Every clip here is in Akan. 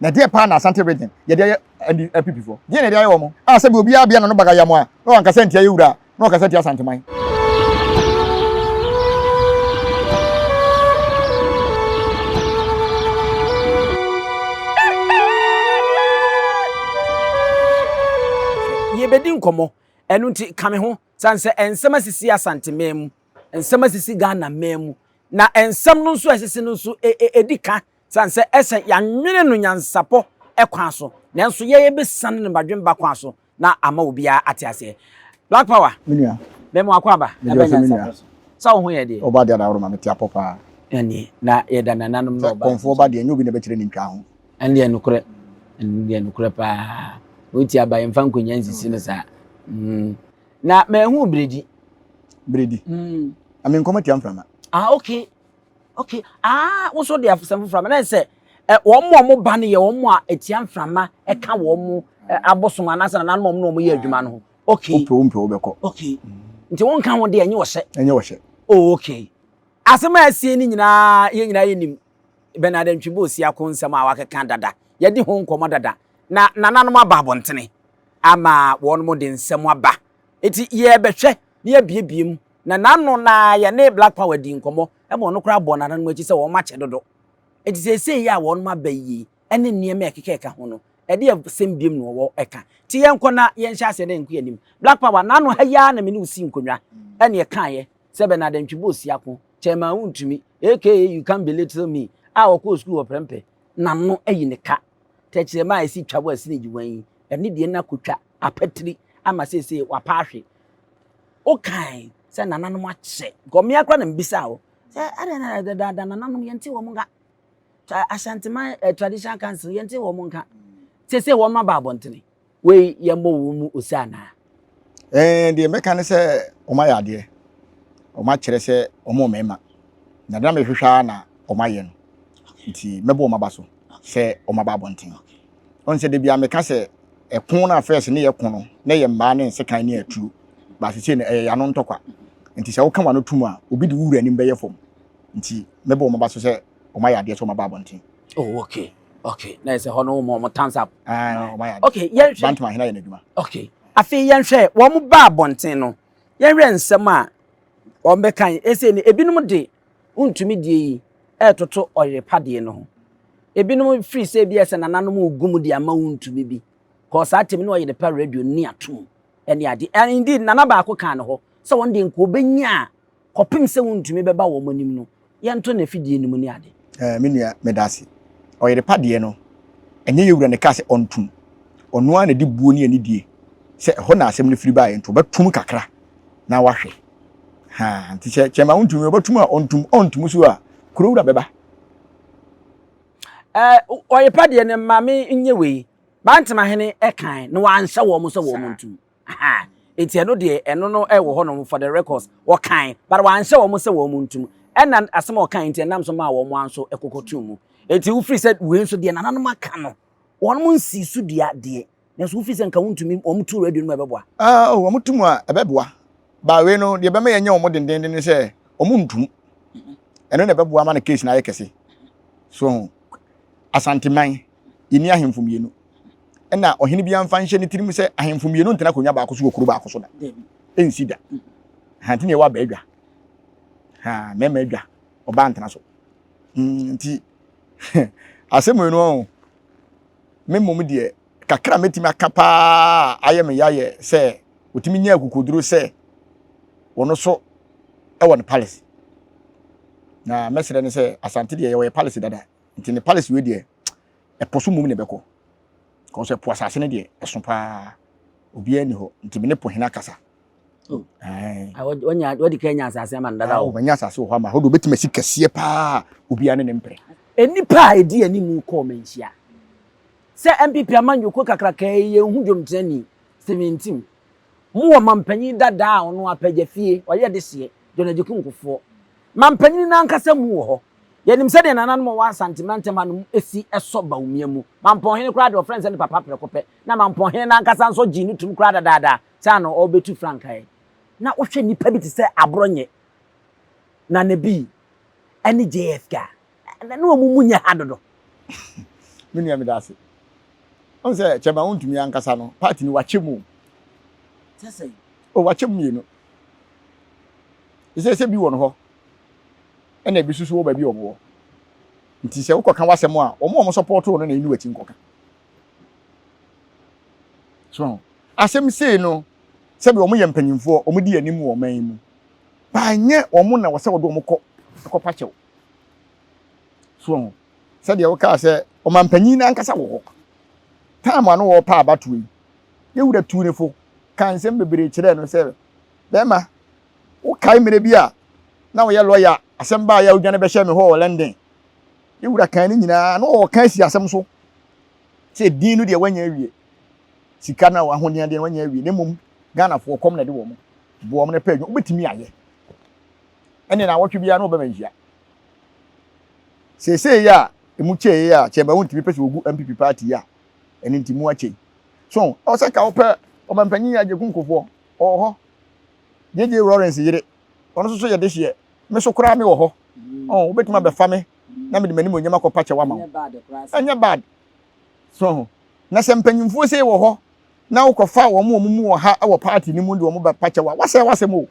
Na ɛdeɛ paa na Asante region yɛde ayɛ ND NPP foɔ? Deɛ na yɛde ayɛ wɔn? A sɛbi obiara bia n'ano baga yam a na wankasa ntia yɛ wura a na ɔkasa tia Asanteman. Yɛbɛdi nkɔmmɔ, ɛno nti ka me ho, sane sɛ nsɛm asisi Asanteman mu, nsɛm asisi Ghana man mu, na nsɛm no nso a ɛsisi no nso ɛdi ka Esiane sɛ ɛsɛ yɛanwene no nyansapɔ kwan so, nanso yɛn yɛbɛsiane no badwemba kwan so na ama obiara ate aseɛ. Black Power, Me nua. mema wo akwaaba Mede ɛbɛ ɔsɛ me nua. nyansapɔ so. Sɛ wo ho yɛ deɛ? Ɔba deɛ adaworo ma mete apɔ paa. Ɛnneɛ, na yɛda nananom na Sɛ ɔba kɔmfoɔ ba deɛ ɛnyɛ obi na ɛbɛkyerɛ ne ntwa ho. Ɛndeɛ nokorɛ, ɛndeɛ nokorɛ paa. Wotia aba yɛmfa nkonnwa nsisi no saa. Mm. Na manhu Bredi. Bredi. Mm. Na me nkɔm atia mframa. Ah, okay. Okay, ah, wo nso de asɛm foforɔ ama na sɛ wɔn a wɔn ba no yɛ wɔn a etia mframa ɛka wɔn abosom anaasɛ nananom wɔn na wɔn yɛ adwuma no ho. Okay. Wopɛ wo mpɛ wobɛkɔ. Okay. Nti wɔn nka ho deɛ ɛnyɛ ɔhyɛ. Ɛnyɛ ɔhyɛ. Oh, okay. Asɛm a asie no nyinaa yɛn nyinaa yɛnim Bernard Antwibo Osiako nsɛm a wakeka dada. Yɛdi ho nkɔmmɔ dada. Na nananom aba abɔntene ama wɔn de nsɛm aba. Eti yɛbɛhwɛ na yɛabiebie mu. Na n'ano na yɛne Black Power dii nkɔmmɔ ma ɔno koraa bɔɔ nananom akyi sɛ wɔn akyɛ dodo. Enti seesei yi a wɔn aba yi ne nneɛma a ɛkeka ho no, ɛdeɛ sɛm biom na wɔwɔ ka. Nti yɛnkɔ na yɛnhyɛ aseɛ na yɛnkɔ yɛn anim. Black Power, n'ano ha yi ara na me ne wo sii nkonnwa ɛne ɛkaeɛ sɛ Bernard Antwi Osiako, Chairman Wontumi, aka You Can't Belittle Me, a ɔkɔɔ sukuu wɔ Prempeh, n'ano ayi ne ka. Tɛkyerɛma a ɛsi twa wɔ asene gyiwan yi, ɛne deɛ no akɔtwa apatiri ama seesei wapa ahwe. Wokae sɛ nananom akyɛ. Nka mmea koraa na mebisa wo sɛ adɛn na dadaada nananom yɛnte wɔn nka. Asanteman eh, Traditional Council yɛnte wɔn nka. Seesei wɔn aba abɔntene. Wei yɛmmɔ wɔn mu ose anaa? Eh, deɛ mɛka ne sɛ wɔn ayɛ adeɛ. Wɔn akyerɛ sɛ wɔn mmarima. Na deɛ na mehwehwɛ ara na wɔn ayɛ no. Nti mɛbɔ wɔn aba so sɛ wɔn aba abɔnten. Wɔn sɛ da biara meka sɛ ɛko no a first ne yɛ ko no na ɛyɛ mmaa ne nsekan ne atuo. But seesei no ɛyɛ yano ntɔkwa. Nti sɛ woka w'ano tom a obi de wo wura anim bɛyɛ fam. Nti mɛbɔ wɔn aba so sɛ wɔn ayɛ adeɛ sɛ wɔn aba abɔnten. Oh okay okay na ɛsɛ hɔ no wɔn wɔn thumbs up. Ah wɔn ayɛ adeɛ. Okay yɛnhwɛ. Bantam ahene ayɛ n'adwuma. Okay afei yɛnhwɛ wɔn ba abɔnten no yɛnhwɛ nsɛm a wɔn bɛka yi ese no ebinom de wontumi deɛ yi ɛretoto ɔyere pa deɛ no ho. Ebinom firi sɛ ebi sɛ nananom regu mu de ama wontumi bi. Kɔɔ saa tɛm no ɔyere pa radio ni atom ɛne ade. And indeed nana baako kaa ne hɔ sɛ wɔn deɛ nka ɔbɛnya a kɔpem sɛ wontumi bɛba wɔn anim no yɛnto no afidie no mu ne ade. Eh, me nua, meda ase. Ɔyere pa deɛ no, ɛnyɛ yɛn wura na ɛkaa sɛ ɔntom. Ɔno ara na ɛde buo ne anidie sɛ ɛhɔ na asɛm no firi baeɛ nti ɔbɛtom kakra na wahwɛ. Ha, nti sɛ kyɛma wontumi, ɔbɛtom a ɔntom, ɔntom so a, kuro wura bɛba. Eh, ɔyere pa deɛ no ma me nyɛ wei. Bantamahene ɛkan na wanhyɛ wɔn sɛ wɔn ntom. Aha, nti ɛno deɛ ɛno no ɛwɔ hɔ nom for the records. Wɔkan, but wanhyɛ wɔn sɛ wɔn ntom. Ɛna asɛm a ɔkan nti ɛnam so maa wɔn anso ɛkɔkɔtum mu. Nti wofiri sɛ wei nso deɛ nananom aka no, wɔn nsii so dua deɛ. Nanso wofiri sɛ nka wontumi wɔn tu radio no mu ɛbɛboa. Ah, oh, wɔn tu mu a ɛbɛboa. Ba wei no deɛ ɛbɛma yɛnyɛ wɔn dendenden ne sɛ wɔn ntum. Ɛno na ɛbɛboa ma no case no ayɛ kɛse. So ho. Asanteman, yɛnni ahemfo mmienu. Ɛna ɔhene biara mfa nhyɛ ne tirim sɛ ahemfo mmienu ntena akonnwa baako so wɔ kuro baako so da. Ɛnsi da. Ha nti na yɛwɔ aba adwa. Ha mmarima adwa, ɔbaa ntena so. Mm, nti asɛm wei no ɔho. Me mmom deɛ kakra mɛtumi aka paa ayɛ me yayɛ sɛ wɔtumi nya akokoduro sɛ wɔn so wɔ ne palace. Na mɛsrɛ no sɛ Asante deɛ yɛwɔ yɛ palace dada. Nti ne palace wei deɛ ɛpo so mmom na ɛbɛkɔ. Kɔsɛ ɛpo asase no deɛ ɛso paa. Obiara ni hɔ. Nti me ne po hene akasa. Oh. Wadi kan nya asase ama no dada o. Manya asase wɔ hɔ ama hɔ de obetumi asi kɛseɛ paa obiara ne ne mpere. Nnipa a ɛdi anim kɔɔ manhyia sɛ NPP amanyɔkuo kakraka yi yɛnhu dwomkyerɛni Stephen Ntim. Mowɔ mampanyin dadaa a ɔno apagya fie, ɔyɛ dehyeɛ, John Agyekum Kufuor. Mampanyin no ankasa mu wɔ hɔ. Yɛnim sɛdeɛ nananom a wɔwɔ Asante mantam ha no si sɔ Bawumia mu. Mampɔnhene koraa deɛ wɔfrɛ no sɛ ne papa prɛko pɛ. Na Mampɔnhene no ankasa nso gyee no tom koraa dadaada sɛ ano ɔrebɛtu frankae. Na wohwɛ nnipa bi te sɛ Aborɔnyɛ, Nana Bii, ne JFK a, na wɔn mu nyɛ ha dodo. Me nua meda ase. Ɔn sɛ Chairman Wontumi ankasa no, party no wakyɛ mu o. Sɛ sɛn? O wakyɛ mu mmienu. Sɛ sɛ bi wɔ no hɔ, ɛna ebi nso wɔ baabi a wɔn wɔ. Nti sɛ wokɔka w'asɛm a, wɔn a wɔn support wo no na ɛni w'akyi nkɔka. So asɛm sei no, sɛbi wɔn yɛ mpanyinfoɔ, wɔn di anim wɔ ɔman yi mu. Baanyɛ wɔn na wɔsɛ wɔde wɔn kɔ kɔpa kyɛw. So ho. Sɛdeɛ wokaa sɛ ɔmanpanyin no ankasa wɔ hɔ. Time a no wɔrepa abatoɔ yi, yɛn wura tuu ne fo kaa nsɛm bebree kyerɛɛ no sɛ, bɛrima, wokae mmerɛ bi a na woyɛ lɔya, asɛm baeɛ a wodwane bɛhyɛɛ me hɔ wɔ London. Yɛn wura kaa ne nyinaa na ɔreka asi asɛm so sɛ din no deɛ woanya awie, sika no ahodeɛ deɛ no woanya awie, na mmom Ghanafoɔ kɔm na ɛde wɔn, boa wɔn na pɛ adwuma, wobɛtumi ayɛ. Ɛnneɛ naawɔtwe biara na wɔbɛma nhyia. Seesei yi a emu kyɛe yi a kyɛmba wontumi pɛ sɛ wogu NPP party yi a ɛno nti mu akyɛ yi. So ɛwɔ sɛ nka wopɛ ɔmampanyin yi Agyekum Kufuor ɔwɔ hɔ. JJ Rawlings yere ɔno nso so yɛ dehyeɛ. Me so koraa me wɔ hɔ. Ɔn wobɛtumi abɛfa me na mede m'animuonyam akɔpa kyɛw ama wo. Ɛnyɛ bad. So na sɛ mpanyimfoɔ sei wɔ hɔ na wokɔfa wɔn a wɔn mu wɔ ha wɔ party no mu de wɔn bɛpa kyɛw a wasɛe w'asɛm o.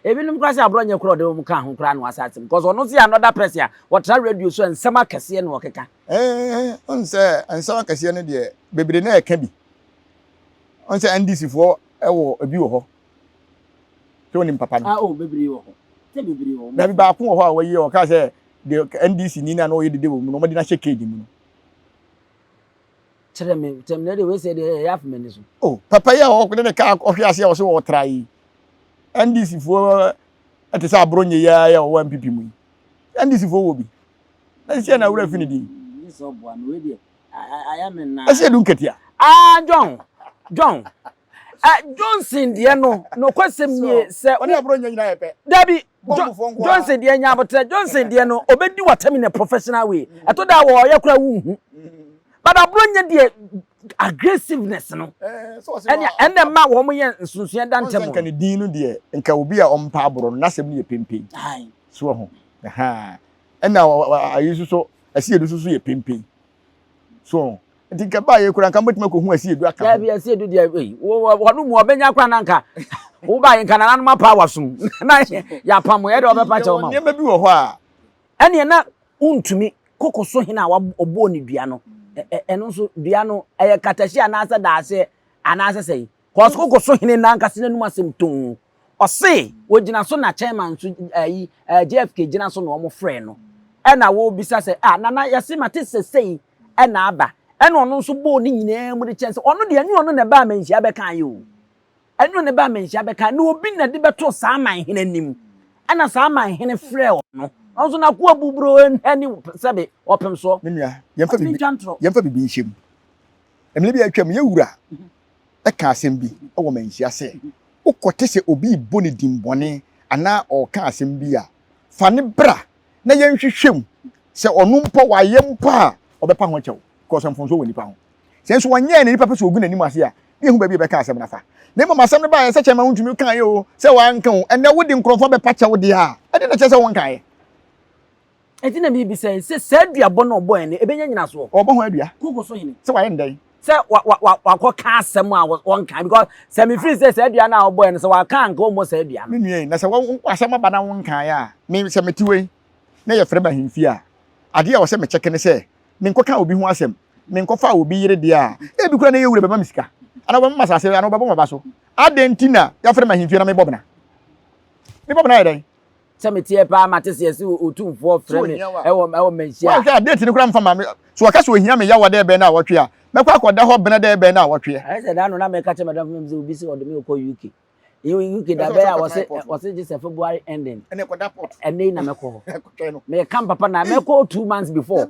Ebinom koraa sɛ aborɔ nyɛ koraa ɔde wɔn kaa ho koraa na wasa asɛm because ɔno nso yɛ another person a wɔtra radio so a nsɛm akɛseɛ na ɔkeka. Ɛɛ ɔn sɛ nsɛm akɛseɛ no deɛ bebree na ɛka bi. Ɔn sɛ NDC foɔ ɛwɔ ebi wɔ hɔ. Sɛ onim papa no. Ah oh bebree wɔ hɔ. Sɛ bebree wɔ hɔ. Dabi baako wɔ hɔ a wɔyi ɔka sɛ deɛ NDC ni na na ɔyɛ dede wɔ mu no wɔde no ahyɛ cage mu no. Kyerɛ me, kyerɛ me na deɛ wei sɛ deɛ ɛyɛ afa m'ani so. Oh, papa yi a ɔde ne kaa ɔhwe ase a ɔsɛ ɔtra yi. NDC foɔ ɛte sɛ aboro nye yi ara a ɔwɔ NPP mu yi. NDC foɔ wɔ bi. Na sisi na awura fi ne din. Ɛsɛ edu nketea. Ah, John, John. Eh, Johnson deɛ no, nokwasɛm nie sɛ. Ɔne aboro nye nyinaa yɛ pɛ. Dabi, Johnson deɛ nya abotrɛ. Johnson deɛ no, obedi watam in a professional way. Ɛtɔ da wɔ ɔyɛ kora wunhu. But aburo nyɛ deɛ aggressiveness no. Ɛne ɛnna ma wɔn yɛ nsonsoɛ da ntɛm. Nka ne din no deɛ nka obi a ɔmpa aboro no n'asɛm no yɛ pempen. So ho. Ɛnna ayi nso so ɛsi edu nso so yɛ pempen. So nti nka baa yɛ kura nka mbɛtumi akɔhu asi edu aka ho. Dabi asi edu deɛ ei wɔn mu ɔbɛnya kora na nka wo baa yɛ nka nananom apa awasom na yɛapam yɛ deɛ ɔbɛpa kyɛw ma wo. Nneɛma bi wɔ hɔ a. Ɛneɛ na wontumi koko so hene a wɔbɔɔ ne dua no ɛno nso dua no ɛyɛ katahyi anaasɛ daaseɛ anaasɛ sɛn kɔs koko so hene nankasa n'anum asɛm too Ɔse wɔgyina so na chairman nso ayi JFK gyina so na wɔn frɛ no ɛna wɔbisa sɛ ah nana yɛse mate sɛ sei ɛna aba ɛna ɔno nso bɔɔ ne nyinaa mu de kyɛn sɛ ɔno deɛ ɛnyɛ ɔno na ɛbaa manhyia bɛka ayɛ o ɛnyɛ ɔno na ɛbaa manhyia bɛka na obi na de bɛto saa man hene anim ɛna saa man hene frɛ ɔno ɔno nso n'akoa buburo ɛni sɛbe ɔpem soɔ Me nua, yɛmfa biribi yɛmfa biribi nhyɛ mu. Mmere bi a atwam, yɛn wura ka asɛm bi wɔ manhyia sɛ, Wokɔte sɛ obi rebɔ ne dimmɔne anaa ɔreka asɛm bi a, fa no bra na yɛnhwehwɛ mu. Sɛ ɔno mpo wayɛ mpo a, ɔbɛpa ho kyɛw because mfomso wɔ nnipa ho. Sɛ nso ɔnyɛɛ na nnipa pɛ sɛ ogu n'anim ase a, na yɛhu baabi a yɛbɛka asɛm no afa. Na mmom asɛm no baeɛ sɛ kyɛn ma wontumi kaeɛ o, sɛ wanka o, ɛnnɛ wode nkurɔfoɔ bɛpa kyɛw deɛ a, ɛdeɛn na ɛkyerɛ sɛ wonkaeɛ? Enti na mebisa yi sɛ, saa duabɔ no a ɔbɔeɛ no, ɛbɛnya nyinasoɔ? Ɔrebɔ ho adua. Koko so hene. Sɛ wayɛ no dɛn? Sɛ wa wa wa wakɔka asɛm a wɔnka because sɛ mefiri sɛ saa dua no a ɔbɔeɛ no sɛ waka anka ɔmmɔ saa dua no. Me nua yi, na sɛ wo asɛm aba na wonkaeɛ a, me sɛ mete wei na yɛfrɛ me ahemfie a, adeɛ a ɛwɔ sɛ mekyɛke ne sɛ menkɔka obi ho asɛm, menkɔfa obi yere deɛ a, ebi koraa na ɛyɛ wura bɛma me sika, anaa ɔbɛma me asase, anaa ɔbɛbɔ m'aba so. Adɛn nti na yɛafrɛ me ahemfie na mebɔ bena? Mebɔ bena ayɛ dɛn? Sɛ meteɛ paa mate sɛ yɛse otumfoɔ frɛ me ɛwɔ ɛwɔ manhyia. Woanhwɛ a date no koraa mfa ma me. So wɔka sɛ ohia me yawa dɛ bɛn naawɔtwe a, mɛkɔ akɔda hɔ bena dɛ bɛn naawɔtweɛ. Ayɛ sɛ da no na meka kyerɛ madamfo bi sɛ obi se ɔde me rekɔ UK. UK da bɛyɛ a wɔse wɔse gye sɛ February ending. Ɛnɛ yi na mɛkɔ hɔ. Meka papa na mɛkɔ 2 months before.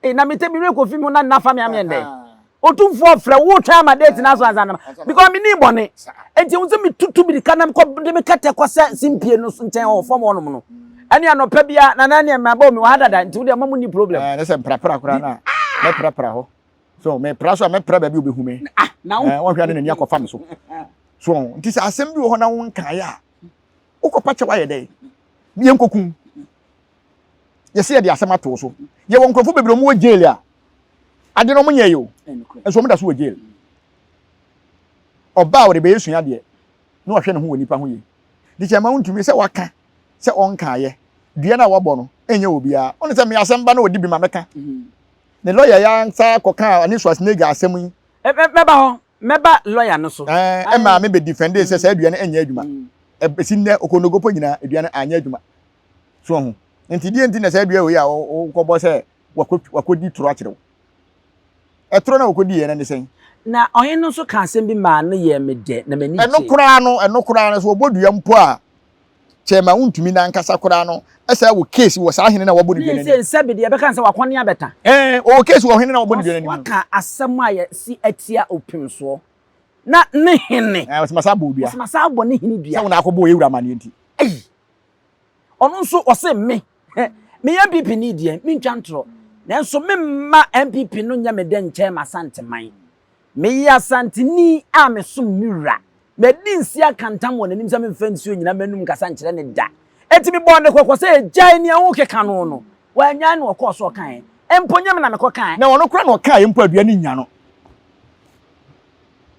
Ei na mete me werɛ kɔfi mu na nna fa me ameɛ ndɛ. Otumfoɔ frɛ wo twɛn ama date no aso ansa na because me ni bɔne. Enti wo sɛ metutu mirika na mekɔ de me kɛtɛ kɔ sɛ simpie no nkyɛn wɔ fam hɔnom no. Ɛne anɔpa bia na na neɛ mabɔ me wɔ ha dada nti wo deɛ ma mo ni problem. Ɛɛ ne sɛ mprapra koraa na mɛprapra hɔ. So mepra so a mɛpra baabi obehu me. Ah na wo. Ɛɛ wɔhwɛ ne n'ani akɔfa me so. So nti sɛ asɛm bi wɔ hɔ na wo nkaeɛ a wokɔpa kyɛw ayɛ dɛn? Yɛnkɔkum. Yɛsɛ yɛde asɛm ato so. Yɛwɔ nkurɔfoɔ bebree wɔn wɔ jail a. Ade no ɔmo nyɛ yi o. Nso ɔmo da so wɔ jail. Ɔbaa a ɔde bɛyɛ sua adeɛ na wahwɛ ne ho wɔ nipa ho yie. De kyɛ ma wontumi sɛ waka sɛ ɔnkaayɛ. Dua no a wabɔ no ɛnyɛ obiara. Ɔne sɛ me asɛm ba na ɔdi bi ma mɛka. Ne lɔya yi ansa kɔkaa ɔne Schwarzenegger asɛm yi. Mɛba hɔ. Mɛba lɔya no so. Ɛmaa me bɛ defendee sɛ saa dua no ɛnyɛ adwuma. Ɛbɛsi nnɛ Okonogopo nyinaa dua no anyɛ adwuma. So wahu? Nti deɛ nti na saa dua wei a wokɔbɔ sɛ wakɔdi toro akyerɛ wo? Ɛtoro no a wɔkɔdiiɛ no ne sɛn? Na ɔhene no nso kaa asɛm bi maa no yɛɛ me dɛ, na m'ani Ɛno gyee. koraa no, ɛno koraa no, sɛ wɔbɔ dua mpo a, kyɛ ma wontumi n'ankasa koraa no, ɛsɛ wɔ case wɔ saa hene no a wɔabɔ no dua Ne no anim. sɛ sɛbe deɛ yɛbɛka no sɛ wakɔne abɛta. Ɛɛ, ɔwɔ case wɔ ɔhene no a wɔabɔ no dua no anim no. Waka asɛm a yɛsi atia opemsoɔ, na ne hene. Ɛɛ, ɔsɛ masa abɔ wo dua. Ɔsɛ masa abɔ ne hene dua. Sɛ wo na akɔbɔ yɛn wura amaneɛ nti. Ei! Ɔno nso ɔse me, meyɛ NPP ni deɛ, mentwa ntorɔ, nanso memma NPP no nyɛ me dɛ nkyɛn m'Asanteman. Meyɛ Asanteni a mesom me wura. Madi nse aka ntam wɔ n'anim sɛ memfa nsuo nnyina m'anum nkasa nkyerɛ no da. Enti mebɔɔ no kɔkɔ sɛ gyae nea worekeka no no. Wannyae na ɔkɔɔ so ɔkaeɛ. Mpo nyɛ me na mekɔkaeɛ. Na ɔno koraa na ɔkaeɛ mpo a dua no nnya no.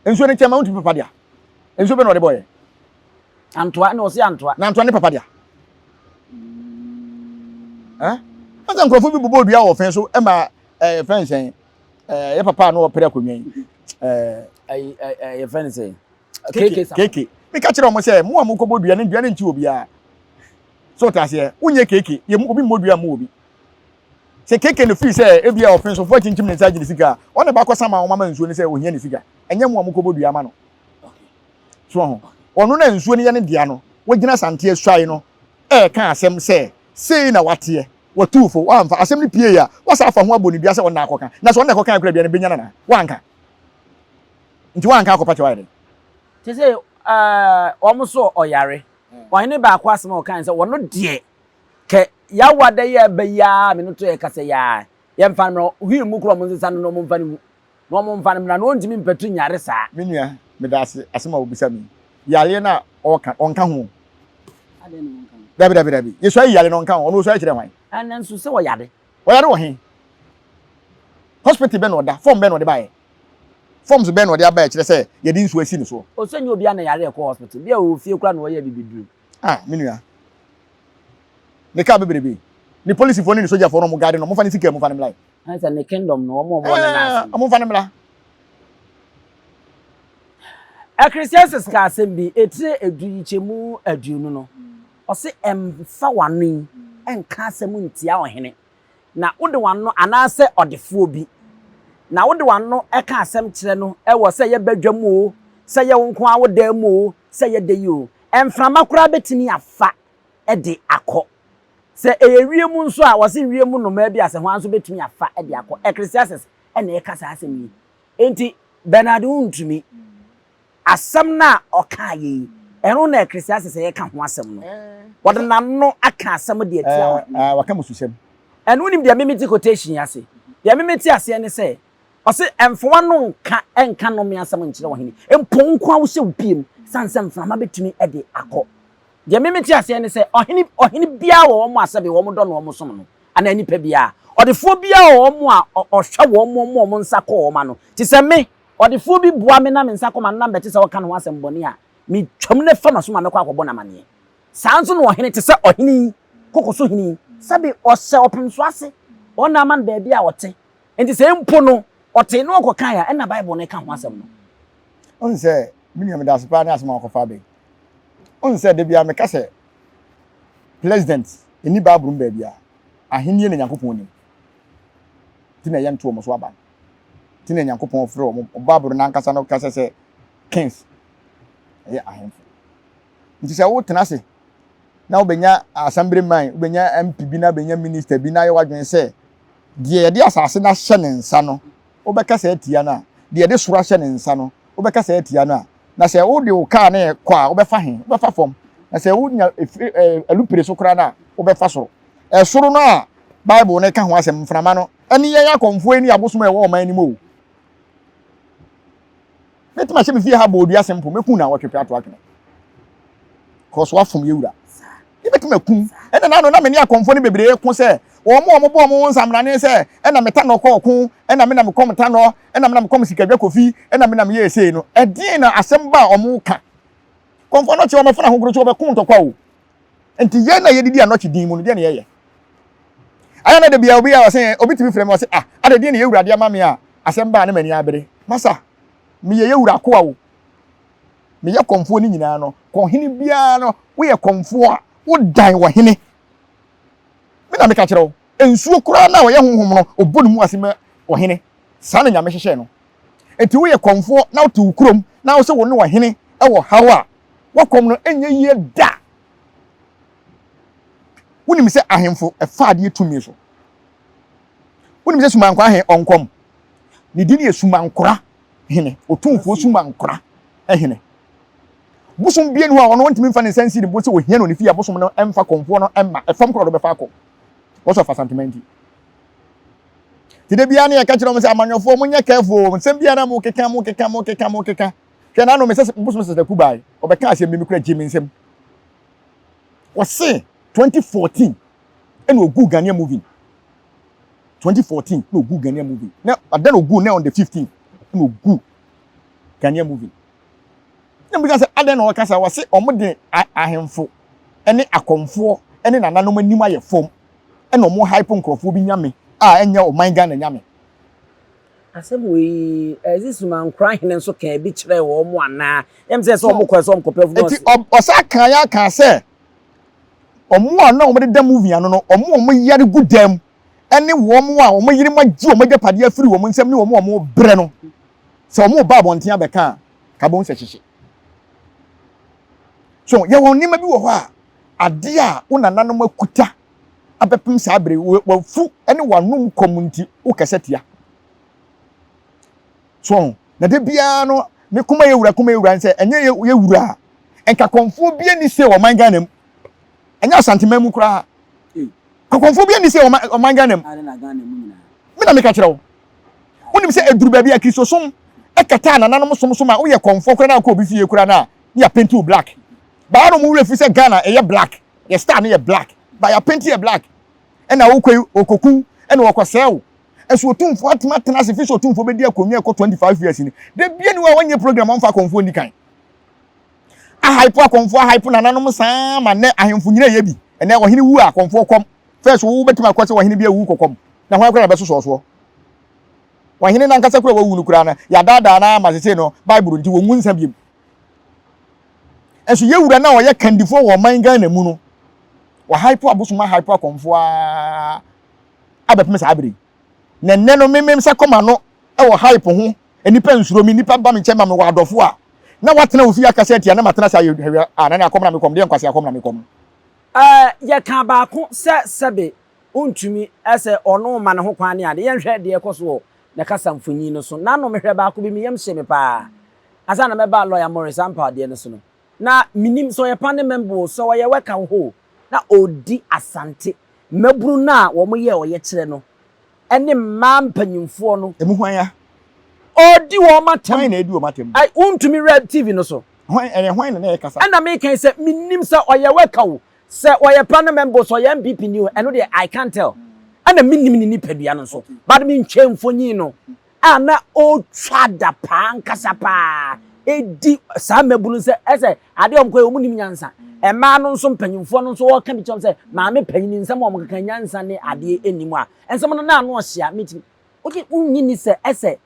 Nsuo no nkyɛn ma wontumi papa dea. Nsuo bɛ na ɔde bɔeɛ? Antoa na ɔsi antoa. Na antoa ne papa dea. Eh? Ɔsɛ nkurɔfoɔ bi bobɔ dua wɔ fɛn so ɛma ɛɛ fɛn sɛn ɛɛ yɛ papa a na ɔpere akonnwa yi ɛɛ. Ɛyi ɛɛ yɛ fɛn sɛn. Keke keke. Meka kyerɛ wɔn sɛ mo a mokɔbɔ dua no dua no nkyi obiara. So ɔte aseɛ wonyɛ keke yɛ mu obi mmɔ dua mu obi. Sɛ keke no firi sɛ ebi a ɔfɛn akyinkyim ne nsa agye ne sika a ɔna baakɔ sama wɔn ama nsuo no sɛ ohia ne sika ɛnyɛ mo a mokɔbɔ dua ama no. So ho. Ɔno na nsuo no yɛ ne dea no, wagyina Asante asuae no reka asɛm sɛ sei na wateɛ, watu fo, wamfa. Asɛm no piei a, wasa afa ho abɔ ne dua sɛ ɔno na akɔka. Na sɛ ɔno na ɛkɔkae koraa dua no bɛnya no anaa? Wanka. Nti wanka akɔpa kyɛw ayɛ dɛn? Te sɛ wɔn so ɔyare. Ɔhene baako asɛm a ɔkae sɛ ɔno deɛ kɛ yawa da yi a ɛba yi ara me no to yɛ kasa yi ara yɛmfa no mmra wheel mu koraa wɔn nsesa no na wɔmfa no mu. na wɔmfa no mmra na ɔntumi mpatu nyare saa. Me nua, meda ase asɛm a wobisa me yi. Yareɛ no a ɔreka, ɔnka ho o. Adɛn na ɔnka ho? Dabi, dabi, dabi. Yɛsua yi yare no ɔnka ho. Ɔno ɔsua kyerɛ hwan? Nanso sɛ ɔyare. Ɔyare wɔ he? Hospital bɛn na ɔda? Form bɛn na ɔde baeɛ? Forms bɛn na ɔde aba a ɛkyerɛ sɛ yɛde nsuo asi ne soɔ? Ɔsɛ nyɛ obiara na yare ɛkɔ hospital. Bi a ɔwɔ fie koraa na ɔyɛ abibiduro. Ah, me nua. Ne kaa bebrebe. Ne polisifoɔ ne ne sogyafoɔ no ɔmo guide no, ɔmo fa ne sika mu fa no mmra. Ɛn sɛ ne kingdom no wɔn a wɔwɔ ne nan ase. Wɔn mfa no mmra. Ecclesiastes ka asɛm bi, etire edu yikyɛmu aduonu no, ɔse ɛmfa w'ano yi nka asɛm ntia ɔhene, na wode w'ano anaasɛ ɔdefoɔ bi, na wode w'ano ka asɛm kyerɛ no wɔ sɛ ɛyɛ badwa mu o, sɛ ɛyɛ wo nko ara wo dan mu o, sɛ ɛyɛ dɛ yi o, mframa koraa bɛtumi afa de akɔ. Sɛ ɛyɛ wiem nso a, wɔse wiem nnomaa bi a sɛ hwan nso bɛtumi afa de akɔ. Ecclesiastes na ɛka saa asɛm yi. Enti Bernard wontumi. Asɛm no a ɔkaeɛ yi, ɛno na Ecclesiastes reka ho asɛm no. Ɔde n'ano aka asɛm de atia ɔhene. Waka mmususɛm. Ɛno wonim deɛ me mete quotation yi ase? Deɛ me mete aseɛ ne sɛ, ɔse mfa w'ano nka nka nnome asɛm nkyerɛ ɔhene. Mpo wo nko ara wohyɛ wo pie mu, ɛsiane sɛ mframa bɛtumi de akɔ. Deɛ me mete aseɛ ne sɛ, ɔhene, ɔhene biara wɔ wɔn a sɛbe wɔn dɔ no wɔn som no, anaa nipa biara. Ɔdefoɔ biara wɔ wɔn a ɔhwɛ wɔn ma wɔn nsa kɔ wɔn ano. Te sɛ me, ɔdefoɔ bi boa me na me nsa kɔ m'ano na mebɛte sɛ ɔreka ne ho asɛm bɔne a, metwam na ɛfa m'aso ma mɛkɔ akɔbɔ no amaneɛ. Saa nso na ɔhene, te sɛ ɔhene yi, koko so hene yi, sɛbe ɔhyɛ ɔpemsoɔ ase, wɔn na ama no baabi a ɔte. Enti sɛ mpo no, ɔtee na ɔkɔkae a, ɛnna Bible no reka ho asɛm no. Wohu sɛ, me nua, meda ase paa ne asɛm a wakɔfa aba yi. Wohu sɛ da biara meka sɛ president nni Bible mu baabiara. Ahenni na Nyankopɔn nim. Nti na yɛnto wɔn so aba no. Nti na Nyankopɔn frɛ wɔn. Bible no ankasa no kasa sɛ kings, ɛyɛ ahemfo. Nti sɛ wotena ase na wobɛnya assembly man, wobɛnya MP bi na wobɛnya minister bi na ayɛ w'adwene sɛ deɛ yɛde asase no ahyɛ ne nsa no wobɛkasa atia no a, deɛ yɛde soro ahyɛ ne nsa no wobɛkasa atia no a, Na sɛ wode wo kaa no rekɔ a, wobɛfa he? Wobɛfa fam. Na sɛ wonya efiri ɛɛ alupere so koraa no a, wobɛfa soro. Ɛsoro no a Bible no ka ho asɛm, mframa no, ɛne yɛn akɔmfoɔ yi ne abosom a ɛwɔ ɔman no mu o. Mɛtumi ahyɛ me fie ha bɔ odua simple, mɛku na wɔtwe pɛ ato atwene. Kɔɔ so afom yɛ wura. Yɛbɛtumi akum. Ɛna n'ano na me ne akɔmfoɔ no bebree ko sɛ Wɔn a wɔbɔ wɔn ho nsamrane sɛ, ɛna me tanɔ kɔ ɔko, ɛna me na mekɔm tanɔ, ɛna me na mekɔm sikadwa kofi, ɛna me na meyɛɛ sei no, ɛdeɛn na asɛm ba a wɔka? Kɔmfoɔ anɔkye wɔmɛfo no ahohoro so wɔbɛko ntɔkwa o. Nti yɛn na yɛdidi anɔkye din mu no, deɛ na yɛyɛ? Ayɛ na da biara obi a ɔsɛ obi tumi frɛ me ɔsɛ ah, adɛ deɛ na yɛwura de ama me a asɛm ba a ne m'ani abere. Masa, meyɛ yɛwura akoa o. Meyɛ kɔmfoɔ no nyinaa no, kɔhene biara no, woyɛ kɔmfoɔ a, wodan ɔhene. Me na meka kyerɛ wo, nsuo koraa no a ɔyɛ honhom no, ɔbɔ ne mu ase ma ɔhene. Saa na Nyame hyehyɛɛ no. Enti woyɛ kɔmfoɔ na wote wo kurom na wo sɛ wo ne ɔhene wɔ haw a, w'akɔm no nyɛ yie da. Wonim sɛ ahemfo ɛfa adeɛ tumi so. Wonim sɛ Sumankwaa he ɔnkɔm. Ne din yɛ Sumankora hene, Otumfoɔ Sumankora hene. Bosom bia ni hɔ a ɔno ɔntumi mfa ne nsa nsi ne bo sɛ ohia no ne fie a bosom no mfa kɔmfoɔ no mma ɛfam koraa ɔde bɛfa akɔ. Wɔsɔ fa Asantema nti. Ti da biara ne yɛka kyerɛ wɔn sɛ amanyɔfoɔ monyɛ careful o, nsɛm biara na mokeka mokeka mokeka mokeka. Hwɛ n'ano me sɛ bosom sɛsɛku bae, ɔbɛka asɛm bi me kura gye me nsam. Wɔse 2014 ɛna oguu Ghanaian movie. 2014 na oguu Ghanaian movie. Na ada na oguu na on the 15 na oguu Ghanaian movie. Na mbisa sɛ adɛn na ɔka saa? Wɔse wɔn de ahemfo ne akɔmfoɔ ne nananom anim ayɛ fam ɛna wɔn hype nkorɔfoɔ bi nyame a ɛnyɛ ɔman Ghana nyame. Asɛm wei ɛdze Sumankora hene nso kaa bi kyerɛɛ wɔn anaa? Ɛm sɛ sɛ wɔn kɔɛ sɛ wɔn kɔpɛ funu ɔse. Eti ɔsa kaa ya kaa sɛ wɔn a na wɔn deda movie ano no wɔn a wɔn yare gu dan mu ɛne wɔn a wɔn yerenom agye wɔn agyapadeɛ afiri wɔn nsam ne wɔn a wɔn brɛ no sɛ wɔn reba abɔnten abɛka a, ka bɛhu sɛ hyehye. So yɛwɔ nneɛma bi wɔ hɔ a adeɛ a wo nananom akuta abɛpem saa bere wafu ne w'anom kɔm nti wokasa tia. So na da biara no me koma yɛ wura koma yɛ wura nsɛ ɛnyɛ yɛ wura a nka kɔnfoɔ bi ani sɛ ɔman Ghana mu ɛnyɛ Asanteman mu koraa kɔkɔnfoɔ bi ani sɛ ɔman Ghana mu me na meka kyerɛ wo Wonim sɛ ɛduru baabi a Kristosom kataa nananom som so ma woyɛ kɔmfoɔ koraa na wokɔ obi fie koraa no a ne yɛapenti wo black. Baa na wɔn werɛ fi sɛ Ghana ɛyɛ black, yɛ star no yɛ black, ba yɛapenti yɛ black. Ɛna wokɔ yi wɔkɔku ɛna wɔkɔsɛe wo. Ɛso otumfoɔ atumi atena ase fi sɛ otumfoɔ bɛdi akonnwa ɛkɔ 25 years ni. Da bia ni hɔ a wɔnyɛ program ɔmfa akɔmfoɔ nni kan. Ahype akɔmfoɔ ahype nananom saa ma nnɛ ahemfo nyina yɛ bi. Ɛnɛ ɔhene wu a akɔmfoɔ kɔm. First wo bɛtumi akɔ sɛ ɔhene bi awu kɔkɔm na hwan koraa na bɛsosɔɔ soɔ. Ɔhene no ankasa koraa wawu no koraa no, yɛadaadaa no ara ma sesei no Bible nti wɔngu nsa biom. Nso yɛ wura no a ɔyɛ kandifoɔ wɔ ɔman Ghana mu no, wahype abosom ahype akɔmfoɔ ara abɛpem saa bere yi. Na nnɛ no meme nsa kɔ m'ano wɔ hype ho, nnipa nsuro me, nnipa ba me nkyɛn ma mewɔ adɔfo a, na watena wo fie akasa atia na matena ase ayɛ hwɛ a na ne akɔm na mekɔm, deɛ nkwasi akɔm na mekɔm. Ɛɛ, yɛkaa baako sɛ sɛbe Ontumi sɛ ɔno ma ne ho kwan ne ade. Yɛnhwɛ deɛ ɛkɔ so wɔ ne kasa mfonyin no so. N'ano mehwɛ baako bi, me yam hyee me paa. Ansa na mɛba Lɔya Maurice Ampaw deɛ no so no, na mennim sɛ ɔyɛ Pane Member o, sɛ ɔyɛ wɛka wɔ hɔ o, na ɔredi Asante mmabunu no a wɔyɛɛ ɔyɛkyerɛ no ne mmaa mpanyimfoɔ no. Emu hwan a? Ɔredi wɔn atɛm. Hwan na edi wɔn atɛm? Ai, wontumi werɛ TV no so. Hwan, ɛyɛ hwan na na ɛrekasa? Ɛna meka yi sɛ mennim sɛ ɔyɛ wɛka o, Sɛ ɔyɛ pa no mɛmbo sɛ ɔyɛ NPP ni o ɛno deɛ I can't tell ɛna mennim ne nipadua no nso but mentwaa mfonyin no a na ɔretwa da paa ankasa paa ɛdi saa mmabunu sɛ ɛsɛ adeɛ wɔn kɔ yɛ wɔn nim nyansa mmaa no nso mpanyinfoɔ no nso wɔka bi kyerɛ sɛ maame panyin nsɛm a wɔn keka nyansa ne adeɛ ɛnni mu a nsɛm no na ano ɔhyia metumi wogye wonyi ni sɛ ɛsɛ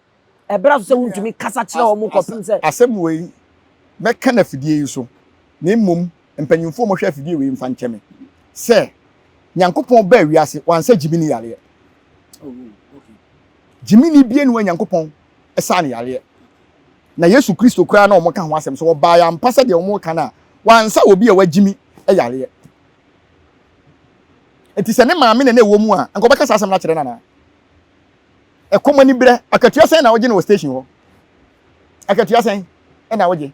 ɛbra so sɛ wontumi kasa kyerɛ wɔn kɔpem sɛ. Asɛm wei mɛka no afidie yi so na mmom Mpanyimfoɔ a wɔhwɛ afidie wei mfa nkyɛ me sɛ Nyankopɔn baa wiase wansa gyimini yareɛ. Gyimini bie ni hɔ a Nyankopɔn saa no yareɛ. Na Yesu Kristo koraa na wɔka ho asɛm sɛ ɔbaeɛ ampa sɛdeɛ wɔka no a wansa obi a wagyimi yareɛ. Nti sɛ ne maame na na ɛwɔ mu a nka ɔbɛka saa asɛm no akyerɛ no anaa? Ɛkɔm aniberɛ, akatua sɛn na wogye no wɔ station hɔ? Akatua sɛn na wogye?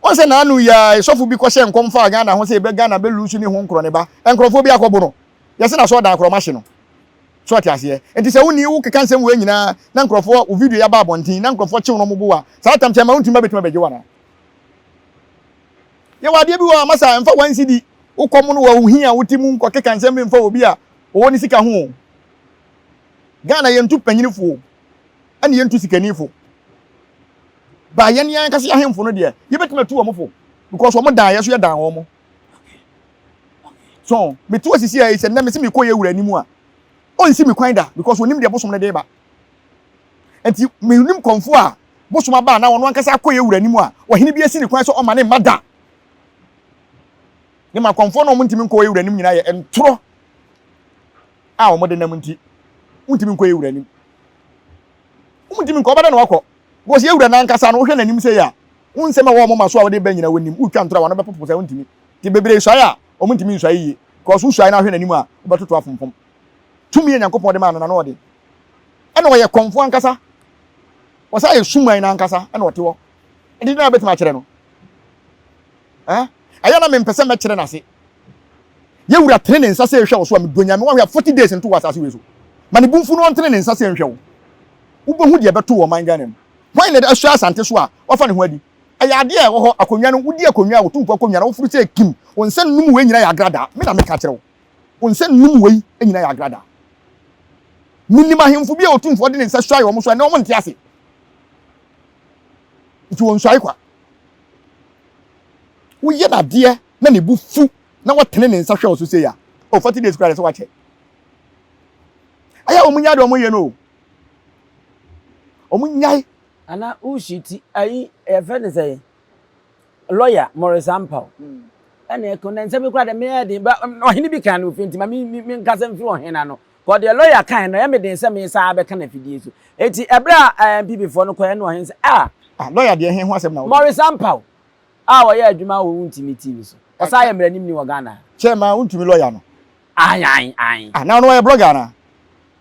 Wohu sɛ naanu yi ara sɔfo bi kɔhyɛɛ nkɔm faa Ghana ho sɛ yɛbɛ Ghana bɛ lusu ne ho nkorɔ ne ba. Nkorɔfoɔ bi akɔbo no. Yɛse n'asɔɔdan korɔ ɔmahye no. So ɔte aseɛ? Nti sɛ wonni wo keka nsɛm wei nyinaa na nkorɔfoɔ wo video yi aba abɔnten na nkorɔfoɔ kyew na ɔmo bo wo a, saa tam kyɛn ma wontumi ba bɛtumi abɛgye wo anaa? Yɛwɔ adeɛ bi wɔ hɔ a masa mfa one cedi wo kɔm no wɔ wo hia wote mu nkɔ keka nsɛm bi mfa obi a. Ɔwɔ ne sika ho o. Ghana yɛntu panyinifo o, ɛna yɛntu sikanifo. Ba yɛn yɛn ankasa ahemfo no deɛ, yɛbɛtumi atu wɔn fo because wɔn dan yɛ so yɛ dan wɔn. So metu asisi a sɛ nnɛ mese mekɔ yɛ wura anim a, ɔnsi me kwan da because onim deɛ bosom no de ba. Nti menim kɔmfo a bosom aba a na ɔno ankasa akɔ yɛ wura anim a, ɔhene bi asi ne kwan sɛ ɔma ne mma da. Ne ma kɔmfoɔ no a wɔntumi nkɔ yɛ wura anim nyinaa yɛ ntorɔ a wɔde nam nti wontumi nkɔ yɛ wura anim. Wontumi nkɔ, ɔbɛdɛ na wakɔ. Because yɛ wura n'ankasa no, wohwɛ n'anim sɛ yɛ a, wo nsɛm a ɛwɔ wɔn moma so a wɔde ba nyinaa wɔnim. Wotwa ntorɔ a wɔn ano bɛpopo sɛ wontumi. Nti bebree suae a, wɔntumi nsuae yie. Because wosuae na wohwɛ n'anim a, wobɛtoto afomfom. Tumi a Nyankopɔn de maa no na na ɔde. Ɛna ɔyɛ kɔmfoɔ ankasa. Ɔsan yɛ suman no ankasa ɛna ɔte hɔ. Ɛnti na wobɛtumi akyerɛ no. Eh? Ɛyɛ na mempɛ sɛ mɛkyerɛ n'ase. Yɛ wura tene ne nsa sɛ ehwɛ wo so a medɔ Nyame wahwɛ a 40 days nto wɔ asase wei so. Ma ne bo mfu no ɔntene ne nsa sɛ nhwɛ wo. Wobɛhu deɛ ɛbɛto wɔ ɔman Ghana mu. Hwan na ɛsɔ Asante so a wafa ne ho adi? Ɛyɛ adeɛ a ɛwɔ hɔ, akonnwa no, wodi akonnwa a, Otumfoɔ akonnwa no, woforo sɛ kim, wo nsa nnum wei nyina yɛ agradaa. Me na meka kyerɛ wo. Wo nsa nnum wei nyina yɛ agradaa. Menim ahemfo bi a Otumfoɔ de ne nsa suae wɔn so a ɛnnɛ wɔn nte ase. Nti wɔnsuae kwa. Woyɛ no adeɛ na ne bo fu na watene ne nsa hwɛ wo so sei a, oh, 40 days koraa deɛ sɛ wakyɛ. Ɛyɛ a wɔn nyae deɛ wɔn yɛ no o. Wɔn nyae. Ana wosi ti ayi yɛfrɛ ne sɛ lawyer Maurice Ampaw ɛna ɛko na nsɛm kura de meyɛ den ba ɔhene bi kan no ofie nti ma me me nkasa mfiri ɔhene ano kɔ deɛ lawyer kan no ɛyɛ me den sɛ me saa bɛka na afidie so eti ɛberɛ a NPP foɔ no kɔɛ no ɔhene sɛ ah Ah, lawyer deɛ he ho asɛm na wode. Maurice Ampaw a ɔyɛ adwuma wɔ Wontumi TV so. Ɔsan yɛ mmaranimni wɔ Ghana. Chairman wontumi lawyer no. Ae ae ae. Ah, na ɔno ɔyɛ blogger anaa?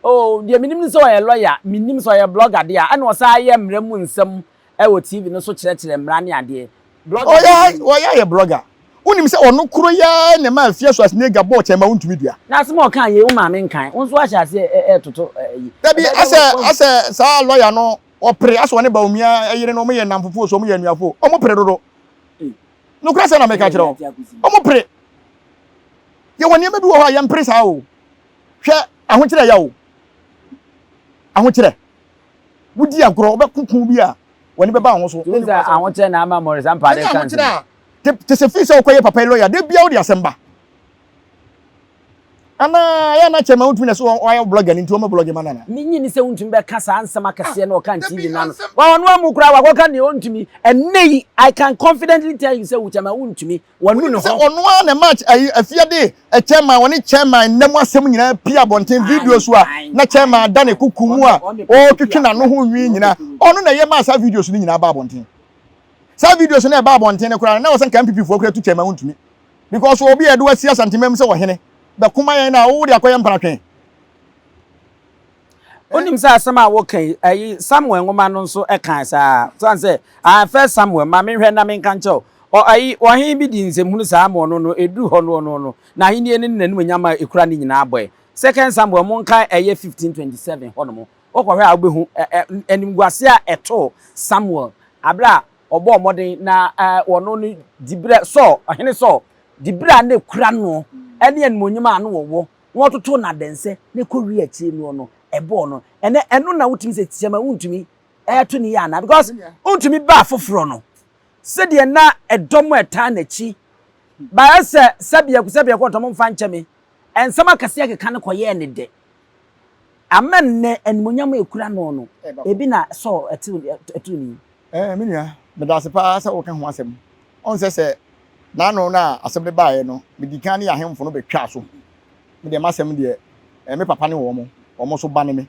Oh, deɛ menim ne sɛ ɔyɛ lawyer, mennim sɛ ɔyɛ blogger deɛ a, ɛna ɔsan yɛ mmara mu nsɛm wɔ TV no so kyerɛkyerɛ mmara ne adeɛ. Blogger deɛ Ɔyɛ mennim. ɔyɛ ayɛ blogger. Wonim sɛ ɔno koro yi ara na ɛmaa Afia Schwarzenegger bɔɔ Chairman wontumi dua. Na asɛm a ɔkaa yei wo maame nkae, wo nso woahyɛ aseɛ retoto ayi. Dabi, Ɛbɛyɛ dɛ asɛ woahu. asɛ saa lawyer no Ɔpere asɛ ɔne Bawumia yere no ɔmo yɛ nnamfofo o sɛ ɔmo yɛ anuafo o ɔmo pere dodo. Nokorɛ sɛ na meka kyerɛ wo. Ɔmo pere. Yɛwɔ nneɛma bi wɔ hɔ a yɛmpere saa o. Hwɛ ahokyerɛ ya o. Ahokyerɛ. Wodi agorɔ wobɛko ko bi a w'ani bɛba wo ho so. Wohu sɛ ahokyerɛ na ama Maurice Ampaade Ɛnyɛ ka ahokyerɛ nsɛm. a te sɛ fii sɛ wokɔyɛ papa yi lɔya da biara wode asɛm ba. Anaa ɛyɛ a na kyɛma wontumi na sɛ wayɛ blogger no nti wɔma blogger ma no anaa? Minnye nni sɛ wontumi bɛka saa nsɛm akɛseɛ no ɔka TV no ano. Wa ɔno amu koraa wakɔka nea ɔntumi. Ɛnnɛ yi, I can confidently tell you sɛ wo kyɛma wontumi. Wanu Wonim ne sɛ ho. ɔno ara na ɛma ayi afia de chairman wɔne chairman nna mu asɛm nyinaa pie abɔnten video so a na chairman da ne kuku mu a ɔretwetwe n'ano ho nwi nyinaa. Ɔno na ɛyɛ maa saa videos no nyinaa ba abɔnten. Saa videos no a ɛba abɔnten no koraa no na ɛwɔ sɛ nka NPP foɔ koraa tu chairman wontumi. Because obi a yɛde wo asi Asanteman mu sɛ ɔhene, bɛko ma yɛn na wo de akɔyɛ mpratwe. Wonim sɛ asɛm a woka yi, ayi Samuel nwoma no nso kae saa. Sane sɛ, ah, First Samuel, ma menhwɛ na menka nkyerɛ wo. Ɔ, ayi, ɔhene bi dii nsɛmhunu saa ma ɔno no, ɛduru hɔ no ɔno no, n'ahennie no ne n'animuonyam a ɛkura no nyinaa bɔe. Second Samuel, monkae ɛyɛ 15:27 hɔnom. Wokɔhwɛ a wobɛhu ɛ, ɛ, animguaseɛ a ɛtoo Samuel berɛ a ɔbɔɔ mmɔden na ɔno no diberɛ, Saul, ɔhene Saul, diberɛ a na ɛkura noɔ ne animuonyam a na ɔwɔ, na wɔtotoo no adɛnsɛ na ɛkɔwie akyire noɔ no, ɛbɔɔ no. Ɛnɛ, ɛno na wotumi sɛ kyɛma wontumi ɛto ne yie anaa? Because wontumi ba afoforɔ no, sɛdeɛ na ɛdɔm a ɛtaa n'akyi baeɛ sɛ sɛbiako sɛbiako ɔtɔ mo mfa nkyɛ me, nsɛm akɛseɛ keka no kɔyɛɛ ne dɛ. Ama nnɛ animuonyam a ɛkura no no, ebi na Saul ɛtoo ne yi. Ɛɛ, me nua, meda ase paa sɛ woka ho asɛm. Ɔn sɛ sɛ n'ano no a asɛm no baeɛ no, medii kan ne yɛn ahemfo no bɛtwaa so. Me deɛ m'asɛm deɛ, ɛɛ, me papa ne wɔn, wɔn nso ba ne me.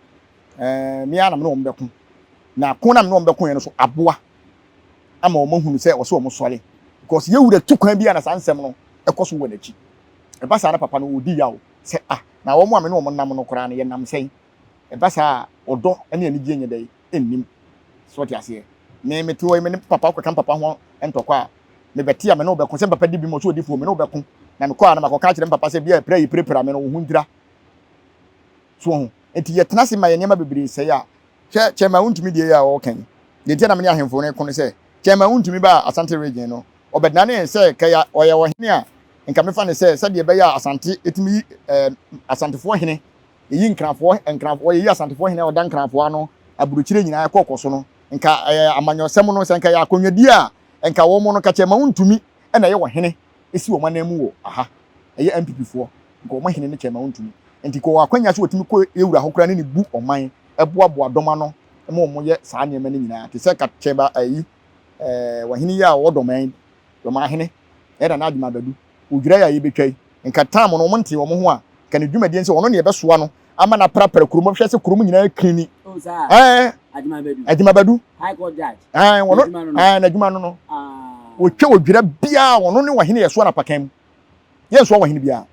Ɛɛ, me ara na me ne wɔn bɛko. Na ko no a me ne wɔn bɛkoeɛ no so aboa ama wɔn ahunu sɛ wɔsɛ wɔn sɔre. Because yɛn wura tu kwan bi a na saa nsɛm no kɔ so wɔ n'akyi. Ɛba saa na papa no ɔdi yaw sɛ, ah, na wɔn a me ne wɔn nam no koraa no, yɛnam sɛn? Ɛba saa a, ɔdɔ ne anigyeɛ nyɛ dɛn? Nnim. So wote aseɛ? Me, mete hɔ yi, me ne papa kɔka me papa ho ntɔkwa a, mebɛte a, me ne wo bɛko. Sɛ me papa di bem ɔsɛ ɔdi fo, me ne wo bɛko. Na mekɔ a, na makɔka akyerɛ me papa sɛ, bia pira yi pirapira me no, wo ho ntira. So wahu? Enti yɛtena ase ma yɛn nneɛma bebree sɛe a, hwɛ Chairman Wontumi deɛ yi a ɔreka yi. Deɛ nti a na me ne ahemfo no reko ne sɛ, Chairman Wontumi baa Asante region no, ɔbɛdanee sɛ kɛyɛ ɔyɛ ɔhene a, Nka mefa ne sɛ sɛdeɛ ɛbɛyɛ a Asante ɛtumi yi ɛɛ Asantefoɔ hene, ɛyi Nkrafoɔ, Nkrafoɔ, yɛyi Asantefoɔ hene a ɔda Nkrafoɔ ano aburokyire nyinaa ɛkɔ kɔ so no, nka ɛyɛ amanyɔsɛm no, sɛ nka ɛyɛ akonnwadie a, nka wɔn no, nka kyɛ ma wontumi na ɛyɛ ɔhene ɛsi wɔn anan mu wɔ aha, ɛyɛ NPP foɔ, nka wɔn hene no kyɛ ma wontumi. Nti nka ɔwɔ akwanya sɛ ɔtumi kɔ yɛwura hɔ koraa ne ne bu ɔman, ɛboaboa dɔm ano ma wɔn yɛ saa nneɛma no nyinaa, te sɛ ka kyɛ ba ayi, ɛɛ ɔhene yi a ɔwɔ dɔman, dɔmanhene, ɛyɛ Nana Agyemang Badu, odwira yi a yɛbɛtwa yi, nka tam no wɔn ntee wɔn ho a, nka ne dwumadie ne sɛ ɔno na yɛbɛsoa no ama no aprapra kurom, ɔbɛhwɛ sɛ kurom nyinaa kirini. Oh, saa. Ɛɛ, Agyemang Badu. Agyemang Badu. High Court Judge. Ɛɛ, wɔn, N'adwuma no no. ɛɛ, n'adwuma no no. Ah. Wɔtwa odwira biara, ɔno ne ɔhene yɛsoa no apakan mu. Yɛnsoa ɔhene biara.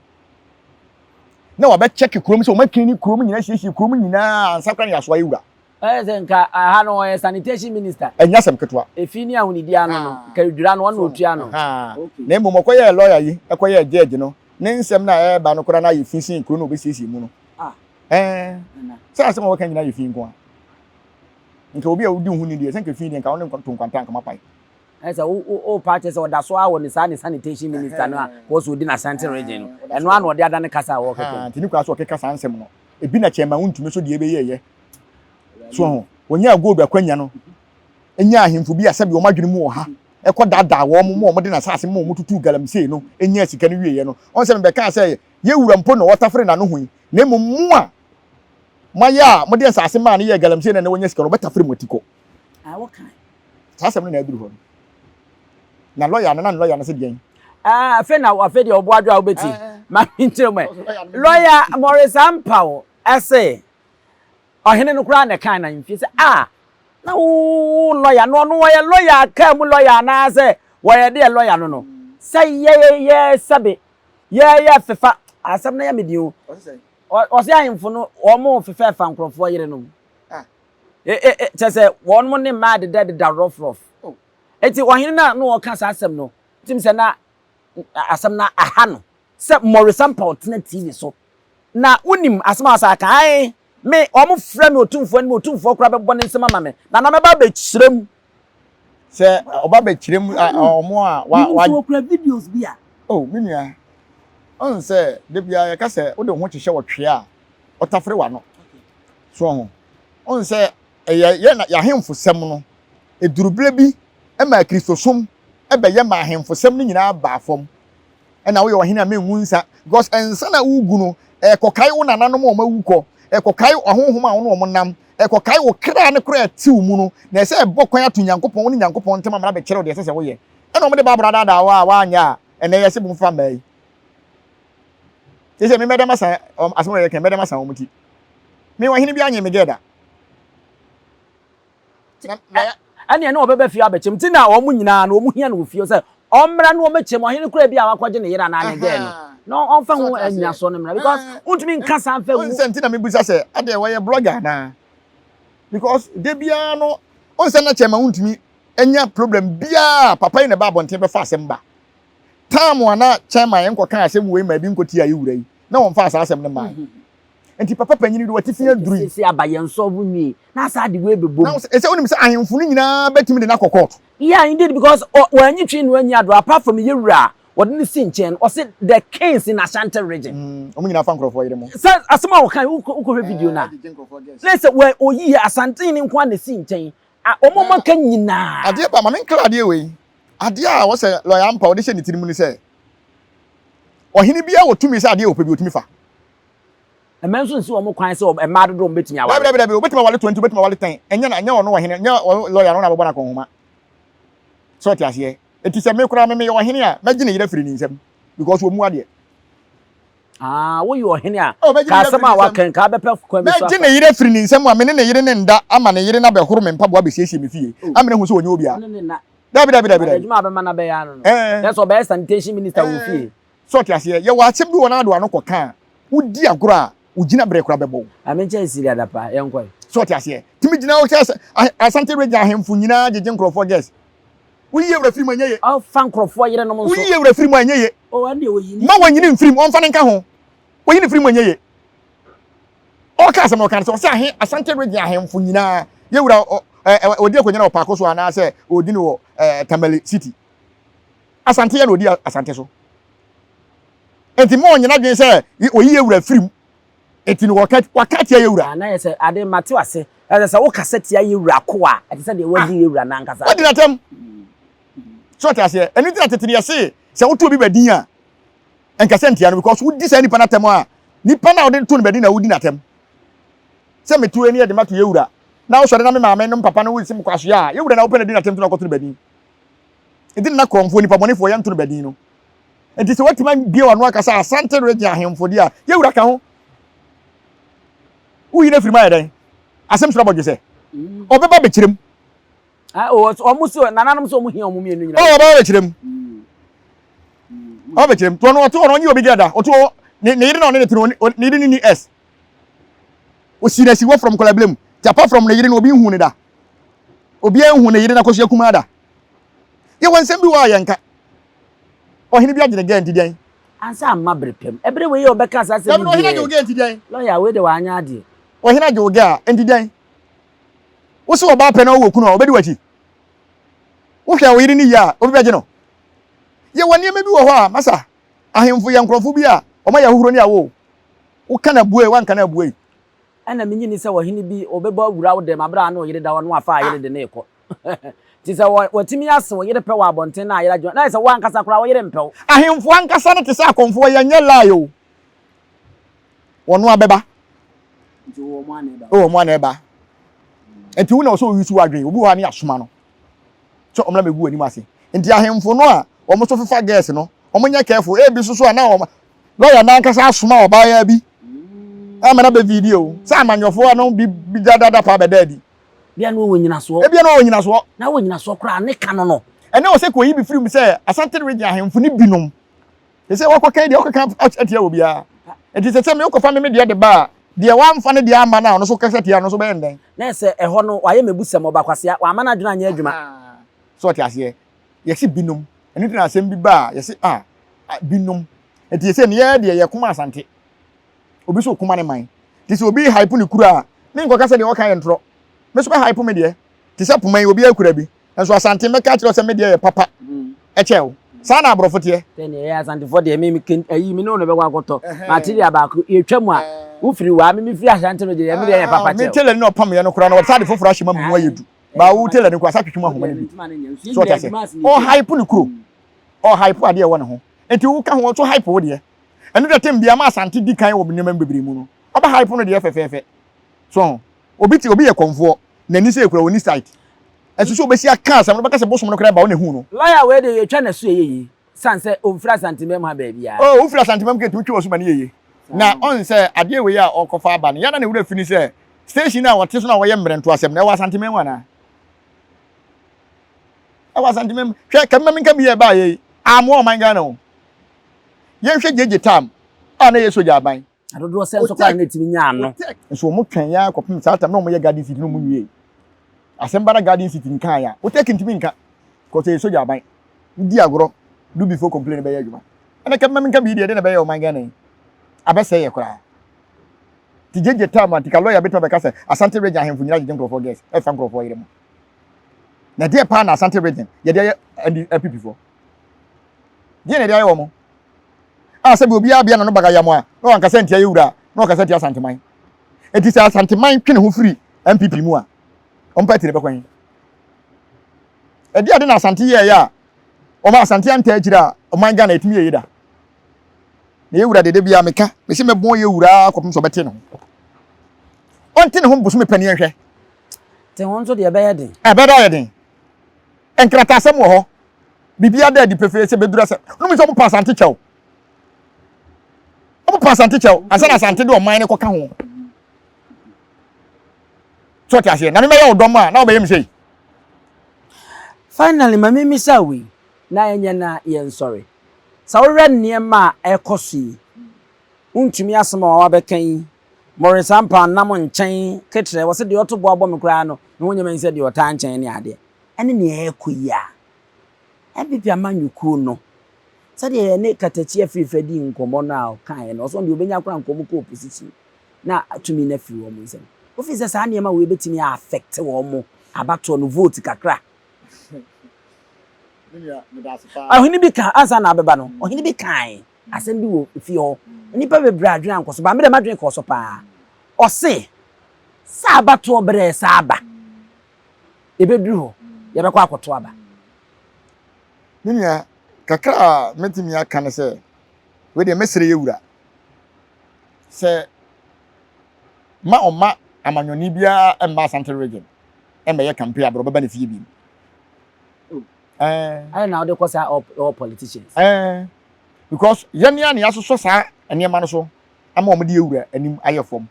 Na wɔabɛkyɛke kurom sɛ wɔakirini kurom nyinaa, siesie kurom nyinaa ansa koraa na yɛasoa yɛwura. Ɛyɛ sɛ nka aha no ɔyɛ sanitation minister. Ɛnyɛ asɛm ketewa. Efi ne ahonidi ano no, nka edwira no, ɔno na otua ano. Okay. Na mmom ɔkɔyɛɛ lawyer yi, ɛkɔyɛɛ judge no, ne nsɛm no a ɛreba no koraa no ayɛ fi sen kuro no a ɔbɛsiesie mu no. Ah. Ɛɛ, sɛ asɛm a wɔka nyinaa yɛ fi nko a. Nka obi a wodi wo ho ni deɛ, sɛ nka fi deɛ nka wo ne to nkwanta nka moapae. Ɛyɛ sɛ wo wo wo pa kyerɛ sɛ ɔda so ara wɔ ne saa ne sanitation minister no a wɔsɛ odi n'Ashanti region no. Ɛno ara na ɔde ada ne kasa a wɔrekeka yi. Nti ne kura so ɔkeka saa nsɛm no. Ebi na kyɛn ma wontumi so deɛ ɛbɛyɛ ɛyɛ. So ho. Wɔnyaa gold akwanya no. Nyaa ahemfo bi a sɛbi wɔn adwene mu wɔ ha. Ɛkɔ daadaa wɔn ma wɔn de n'asase ma wɔn tutuu galamsey no nyaa sika no wieɛ no. Ɔn sɛ mebɛkaa sɛ yɛ wura mpo na ɔtafere n'ano ho yi. Na mmom mo a moayɛ a mode asase maa no yɛɛ galamsey na na wɔnya sika no wɔbɛtafere mo atikɔ. Saa asɛm no na aduru hɔ no. Na lɔya no, na ne lɔya no se deɛn? Ah, afei na afei deɛ ɔbo adwo a wobɛti. Ma menkyerɛ mu ɛ. Lɔya Maurice Ampaw ɛse ɔhene no koraa na ɛkaa na mfie sɛ ah, na wo lɔya no ɔno wɔyɛ lɔya kaa mu lɔya anaasɛ wɔyɛ deɛ lɔya no no sɛ yɛyɛ sɛbe yɛyɛ fefa asɛm no yɛ me den o. Ɔse ahemfo no wɔn fefɛɛfa nkurɔfoɔ yerenom. Kyɛ sɛ wɔn ne mmaa deda deda rɔfrɔf. Enti ɔhene no a na ɔreka saa asɛm no, tim sɛ na asɛm no aha no sɛ Maurice Ampaw tena TV so. Na wonim asɛm a ɔsan ka, ae, me, wɔn frɛ me otumfoɔ anim, otumfoɔ koraa bɛbɔ ne nsam ama me, na na mɛba abɛkyerɛ mu. Sɛ ɔba bɛkyerɛ mu a, wɔn a wa, wa. Menim sɛ wɔkura videos bi a. Oh, me nua, ɔn sɛ da biara yɛka sɛ wode wo ho hyehyɛ ɔtwea a, ɔtafere w'ano. So ho. Ɔn sɛ ɛyɛ yɛn ahemfosɛm no, ɛduru berɛ bi ma Kristosom bɛyɛ ma ahemfosɛm no nyinaa baa fam. Ɛna woyɛ ɔhene a mengu nsa because nsa na wogu no ɛkɔkae wo nananom a wɔawu kɔ, ɛkɔkae ahonhom a wo ne wɔn nam, ɛkɔkae wo kra no koraa ɛte wo mu no, na ɛsɛ ɛbɔ kwan ato Nyankopɔn, wo ne Nyankopɔn ntam amena bɛkyerɛ wo deɛ ɛsɛ sɛ woyɛ. Ɛna wɔde Bible adaadaa wo a woanyɛ a, ɛnɛ yɛse momfa mmaa yi. Sɛ me mɛdɛm asan asɛm a yɛka mɛdɛm asan wɔn ti. Me ɔhene bi anye me gɛ da. Ɛnneɛ na ɔbɛba fie abɛkyɛm nti na wɔn nyinaa no wɔn hia no wɔ fie sɛ ɔmmra na wɔmmɛkyɛm ɔhene koraa bi a wakɔgye ne yere anaa ne gɛɛ no na ɔmfa ho anyinasoɔ no mmra because wontumi nka saa mfa ngu. Nsɛ nti na mebisa sɛ adeɛ wɔyɛ blogger anaa because da biara no ɔnsɛ na kyɛn ma wontumi anya problem biara papa yi na ɛba abɔnten bɛfa asɛm ba time a na kyɛn ma yɛnkɔka asɛm wei ma ebi nkɔti a yɛwura yi na wɔmfa saa asɛm no mmaa Nti papa panyin de w'atifi aduru yi. Sese aba yɛn nsɔfo nwie na saa de wei bɛbɔ mu. Na ɛsɛ wonim sɛ ahemfo no nyinaa bɛtumi de no akɔ court. Yeah, indeed, because wɔanyi twi na wɔanyi adoro apart from yɛwura a wɔde no si nkyɛn no, ɔse the kings in Ashanti region. Mm, wɔn nyinaa fa nkurɔfoɔ yere mo. Sɛ asɛm a wɔka yi, wokɔhwɛ video no a, na sɛ wɔ oyi Asante ne nko ara na esi nkyɛn, wɔn a wɔaka nyinaa. Adeɛ ba, ma menkra adeɛ wei. Adeɛ a wɔsɛ lɔya ampa wɔde hyɛ ne tirim ne sɛ, ɔhene biara wɔ tumi sɛ adeɛ a ɔpɛ bi ɔtumi fa. Mmaa nso nsi wɔn kwan sɛ mmaa dodoɔ wɔn bɛtumi aware. Dabi dabi dabi, obetumi aware 20, obetumi aware 10. Ɛnyɛ na ɛnyɛ ɔno ɔhene, ɛnyɛ lɔya no na bɛbɔ no akɔnhoma. Sɛ ɔte aseɛ. Eti sɛ me koraa me meyɛ ɔhene a, mɛgye ne yere afiri ne nsam because ɔmmu adeɛ. Ah, woyɛ ɔhene a, Oh, mɛgye ne ka yere asɛm afiri a ne waka nsam. yi, nka wobɛpɛ kwan bi so Mɛgye afa. ne yere afiri ne nsam a me ne ne yere ne nda ama ne yere no abɛhoro me mpaboa abɛsiesie me fie Oh, amena hu sɛ ɔnyɛ obiara. ɔne ne nna. Dabi dabi dabi But dabi. adwuma a bɛma no abɛyɛ ano no, Ɛɛ. na sɛ ɔbɛyɛ sanitation minister wɔ Ɛɛ. fie. So ɔte aseɛ? Yɛwɔ asɛm bi wɔ n'ado ano kɔka a, wodi agorɔ a, wo gyinaberɛ koraa bɛbɔ wo. Maame nkyɛn siri adapa, yɛnkɔ ɛ. So ɔte aseɛ? Tumi gyina hɔ sɛ Asante region ahemfo nyinaa gyegye nkurɔfoɔ girls. Woyi yɛ wura firi mu a, ɛnyɛ ye. Ɔfa nkurɔfoɔ yerenom nso. Woyi yɛ wura firi mu a, ɛnyɛ ye. Oh, ɛndeɛ wɔyi ne. Mma wɔnyini mfiri mu, ɔmfa no nka ho. Wɔyi no firi mu a, ɛnyɛ ye. Ɔka asɛm no, ɔka no sɛ, ɔsɛ ahe, Asante region ahemfo nyinaa, yɛ wura, ɔ, ɛ, ɔdi akonnwa no wɔ Paako so anaasɛ ɔdi no wɔ, ɛ, Tamale city. Asante yɛ na ɔdi Asante so. Enti ma ɔnyɛ n'adwene sɛ oyi yɛ wura firi mu. Enti no wɔka waka atia yɛ wura. Na yɛ sɛ ade mate wase. Ɛsɛ sɛ wokasa tia yɛ wura ko a, ɛte sɛ deɛ wadi yɛ wura no ankasa. Wadi n'atɛm. So ɔte aseɛ? Ɛno nti na tete no yɛse sɛ woto obi badin a, nkasa ntia no because wodi saa nipa no atɛm a, nipa no a wode to no badin na wodi n'atɛm. Sɛ meto ani de mato yɛ wura na wosɔre na me maame no papa no wosi me kwasoa a, yɛ wura na wopɛ na di n'atɛm to na ɔkɔto no badin. Nti na korɔmfoɔ nipa bɔnefoɔ yɛnto no badin no. Nti sɛ watumi abue w'ano aka sɛ Asante region ahemfo deɛ a, yɛ wura ka ho. Woyi no afiri mu ayɛ dɛn? Asɛm soro abɔdwe sɛ ɔbɛba bɛkyerɛ mu. Wɔn so nananom sɛ wɔn hia wɔn mmienu nyinaa. Ɔwɔ ɔbɛba bɛkyerɛ mu. Ɔbɛba bɛkyerɛ mu. To ɔno ɔto ɔno ɔnye obi gɛda. Ɔto ɔ ne ne yere na ɔne ne te no ne yere ne ni S. Osi na si wɔ from kɔlabile mu. Ti apart from ne yere no obi nhu ne da. Obiara nhu ne yere na kɔsua kumaa da. Yɛwɔ nsɛm bi wɔ a yɛnka. Ɔhene bi agye ne gɛɛ nti deɛn? Ansa amma bere pam. Ɛbere wei a ɔbɛka saa asɛm yi deɛ. Ɔhene agye wo gɛɛ nti deɛn? Lɔya wei deɛ wanyɛ adeɛ. Ɔhene agye wo gɛɛ a nti deɛn? Wo se ɔbaa pɛ na ɔwɔ kunu a ɔbɛdi w'akyi? Wohwɛ wo yere no yie a obi bɛgye no? Yɛwɔ nneɛma bi wɔ hɔ a masa ahemfo yɛ nkurɔfo bi a wɔayɛ ahohuro ne awo. Woka no abue, woanka no abue. Ɛna menye nni sɛ ɔhene bi ɔbɛbɔ awura wo dɛm aberɛ a na ɔyere da hɔ na wafa ayere de no rekɔ. Nti sɛ watumi ase wo yere pɛ wɔ abɔnten na ayere adwuma na ayɛ sɛ wo ankasa koraa wo yere mpɛ wo. Ahemfo ankasa no te sɛ akɔmfoɔ, yɛnyɛ lie o. Wɔn abɛba. Nti wowɔ wɔn a na ɛba. Wowɔ wɔn a na ɛba. Nti wo na ɔsɛ oyi so w'adwene. Obi wɔ hɔ a ne yɛasoma no sɛ ɔmmra mmɛgu w'anim ase. Nti ahemfo no a wɔn nso fefa girls no, wɔn nyɛ careful. Ebi nso so a na wɔn lawyer no ankasa asoma ɔbaayaa bi ama no abɛ video sɛ amanyɔfoɔ no bi bi dadada paa bɛda adi. Ebia na ɔwɔ nyinasoɔ. Ebia na ɔwɔ nyinasoɔ. Na ɔwɔ nyinasoɔ koraa ne ka no no. Ɛnna wɔ sɛ kɔyi bi firi mu sɛ Asante region ahemfo no binom. Te sɛ wɔkɔka yi deɛ wɔkɔka atia wɔ biara. Nti sɛ sɛ me wokɔfa me me deɛ de ba a, deɛ wamfa ne deɛ amma no a ɔno nso kasa tia no nso bɛyɛ ndɛn? Na sɛ ɛhɔ no wayɛ mebusɛm, ɔba kwasea, wamma n'adwene anyɛ adwuma. So ɔte aseɛ? Yɛse binom. Ɛno nti na asɛm bi ba a yɛse ah binom. Nti yɛsɛ ne yɛ deɛ yɛkoma Asante. Obi nso koma ne man. Nti sɛ obi hype ne kuro a, me nkɔka sɛ deɛ ɔka yɛ ntorɔ. Me nso bɛ hype me deɛ. Te sɛ poma yi obiara kura bi. Nso Asante mɛka akyerɛ wo sɛ me deɛ yɛ papa kyɛn wo. Saa na aborɔfo teɛ. Sɛnea ɛyɛ Asantefoɔ deɛ me me ayi me ne wo na bɛkɔ akɔtɔ material baako yɛtwa mu a wofiri waa me mefiri Ashanti no deɛ me deɛ yɛ papa kyɛn wo. Me tailor ni na ɔpam yɛ no koraa no ɔde saa ade foforɔ ahyɛ mu ama mu ayɛ du. Baa wo tailor no koraa saa twetwe mu ahoma no bi. So ɔte aseɛ. Ɔhype ne kuro. Ɔhype adeɛ ɛwɔ ne ho. Nti woka ho ɔnso hype wo deɛ. Ɛno deɛ tem biara ma Asante di kan wɔ nneɛma bebree mu no. Ɔbɛ hype no deɛ fɛfɛɛfɛ. So ho. Obi te obi yɛ kɔmfoɔ. N'ani sɛ ekura ɔni sight. Ɛso sɛ obesi aka asɛm no bɛka sɛ bosom no koraa ba wo na ehuu no. Lawyer wei deɛ yɛtwa n'asu ɛyɛ yie sane sɛ ɔmfiri Asantemam ha baabiara. Oh wofiri Asantemam kɛ tumi twe w'asu ma no yɛ yie. Na ɔn sɛ adeɛ wei a ɔkɔfa aba no yɛ na ne werɛ fi ne sɛ station a ɔte so no a wɔyɛ mmerɛnto asɛm no ɛwɔ Asantemam anaa? Ɛwɔ Asantemam. Hwɛ kɛmma menka bi yɛ ɛbaa yɛ yi amoa ɔman Ghana o. Yɛnhwɛ gyegye tam a na ɛyɛ sogya aban. Na dodoɔ sɛ nso koraa na ɛtumi nya ano. Nso wɔn twɛn ya kɔpem saa tam na wɔn yɛ garden city na wɔn nwie. Asɛm ba na garden city nkaa ya. Otec ntumi nka. Kɔsɛ yɛ sogya aban. Wodi agorɔ. Do before complain bɛyɛ adwuma. Ɛna kɛmma menka bii deɛ ɛde na bɛyɛ ɔman Ghana yi. Abɛsɛe yɛ koraa. Ti gyegye tam a tika lawyer bɛtumi abɛka sɛ Asante region ahemfo nyina gyegye nkurɔfoɔ girls ɛfa nkurɔfoɔ yere mu. Na deɛ paa na Asante region yɛde ayɛ NPP foɔ. Deɛ na yɛde ayɛ wɔn. A sɛbi obiara bea n'ano baga yam a na wankasa ntia yɛ wura na wakasa tia Asanteman. Enti sɛ Asanteman twe ne ho firi NPP mu a, wɔn party no bɛkɔ he? Ɛdeɛ ade na Asante yɛɛyɛ a wɔn Asante antaa akyire a ɔman Ghana ɛtumi yɛ yie da. Na yɛ wura deɛ da biara meka, mese mɛbɔn yɛ wura kɔpem sɛ ɔbɛte ne ho. Ɔnte ne ho bosome pɛ ne yɛnhwɛ. Te ho nso deɛ ɛbɛyɛ den. Ɛbɛda ayɛ den. Nkrataasɛm wɔ hɔ. Biribiara da adi pefee sɛ bɛduru asɛ. Wonim sɛ wɔpa Asante kyɛw. Wɔpa Asante kyɛw ansa na Asante de ɔman no kɔka ho. So ɔte aseɛ? Na memɛyɛ wo dɔm a na wɔbɛyɛ me sei. Finally, ma memmisa wei na ɛnyɛ na yɛnsɔre. Sɛ wohwɛ nneɛma a ɛrekɔ so yi, wontumi asɛm a wabɛka yi, Maurice Ampaw nam nkyɛn ketrɛ, wɔse deɛ ɔto boa bɔ me koraa no, ne ho nyɛ me sɛ deɛ ɔtaa nkyɛn ne adeɛ. Ɛne nea ɛrekɔ yi a, NPP amanyɔkuo no, sɛdeɛ yɛne Katakyi Afrifa dii nkɔmmɔ no a ɔkaeɛ no, ɔsɛ ɔno deɛ ɔbɛnya koraa nka wɔn kɔ opposition na tumi no afiri wɔn nsam. Wofii sɛ saa nneɛma wei bɛtumi a affect wɔn abatoɔ no vote kakra? Ɔhene bi ka ansa na abɛba no, ɔhene bi kae. Asɛm bi wɔ fie hɔ. Nnipa bebree adwene ankɔ so, but me deɛ m'adwene kɔɔ so paa. Ɔse, sɛ abatoɔ berɛ resa aba, ɛbɛduru hɔ, yɛbɛkɔ akɔto aba. Me nua, kakra a mɛtumi aka ne sɛ, wei deɛ mɛsrɛ yɛ wura sɛ ma ɔma amanyɔni biara mma Asante region mmɛyɛ campaign abrɛ ɔbɛba ne fie bi mu. Eh. Ayɛ na wode kɔ saa all politicians. Eh. Because yɛn a na yɛasosɔ saa nneɛma no so ama wɔn de ewura anim ayɛ fam.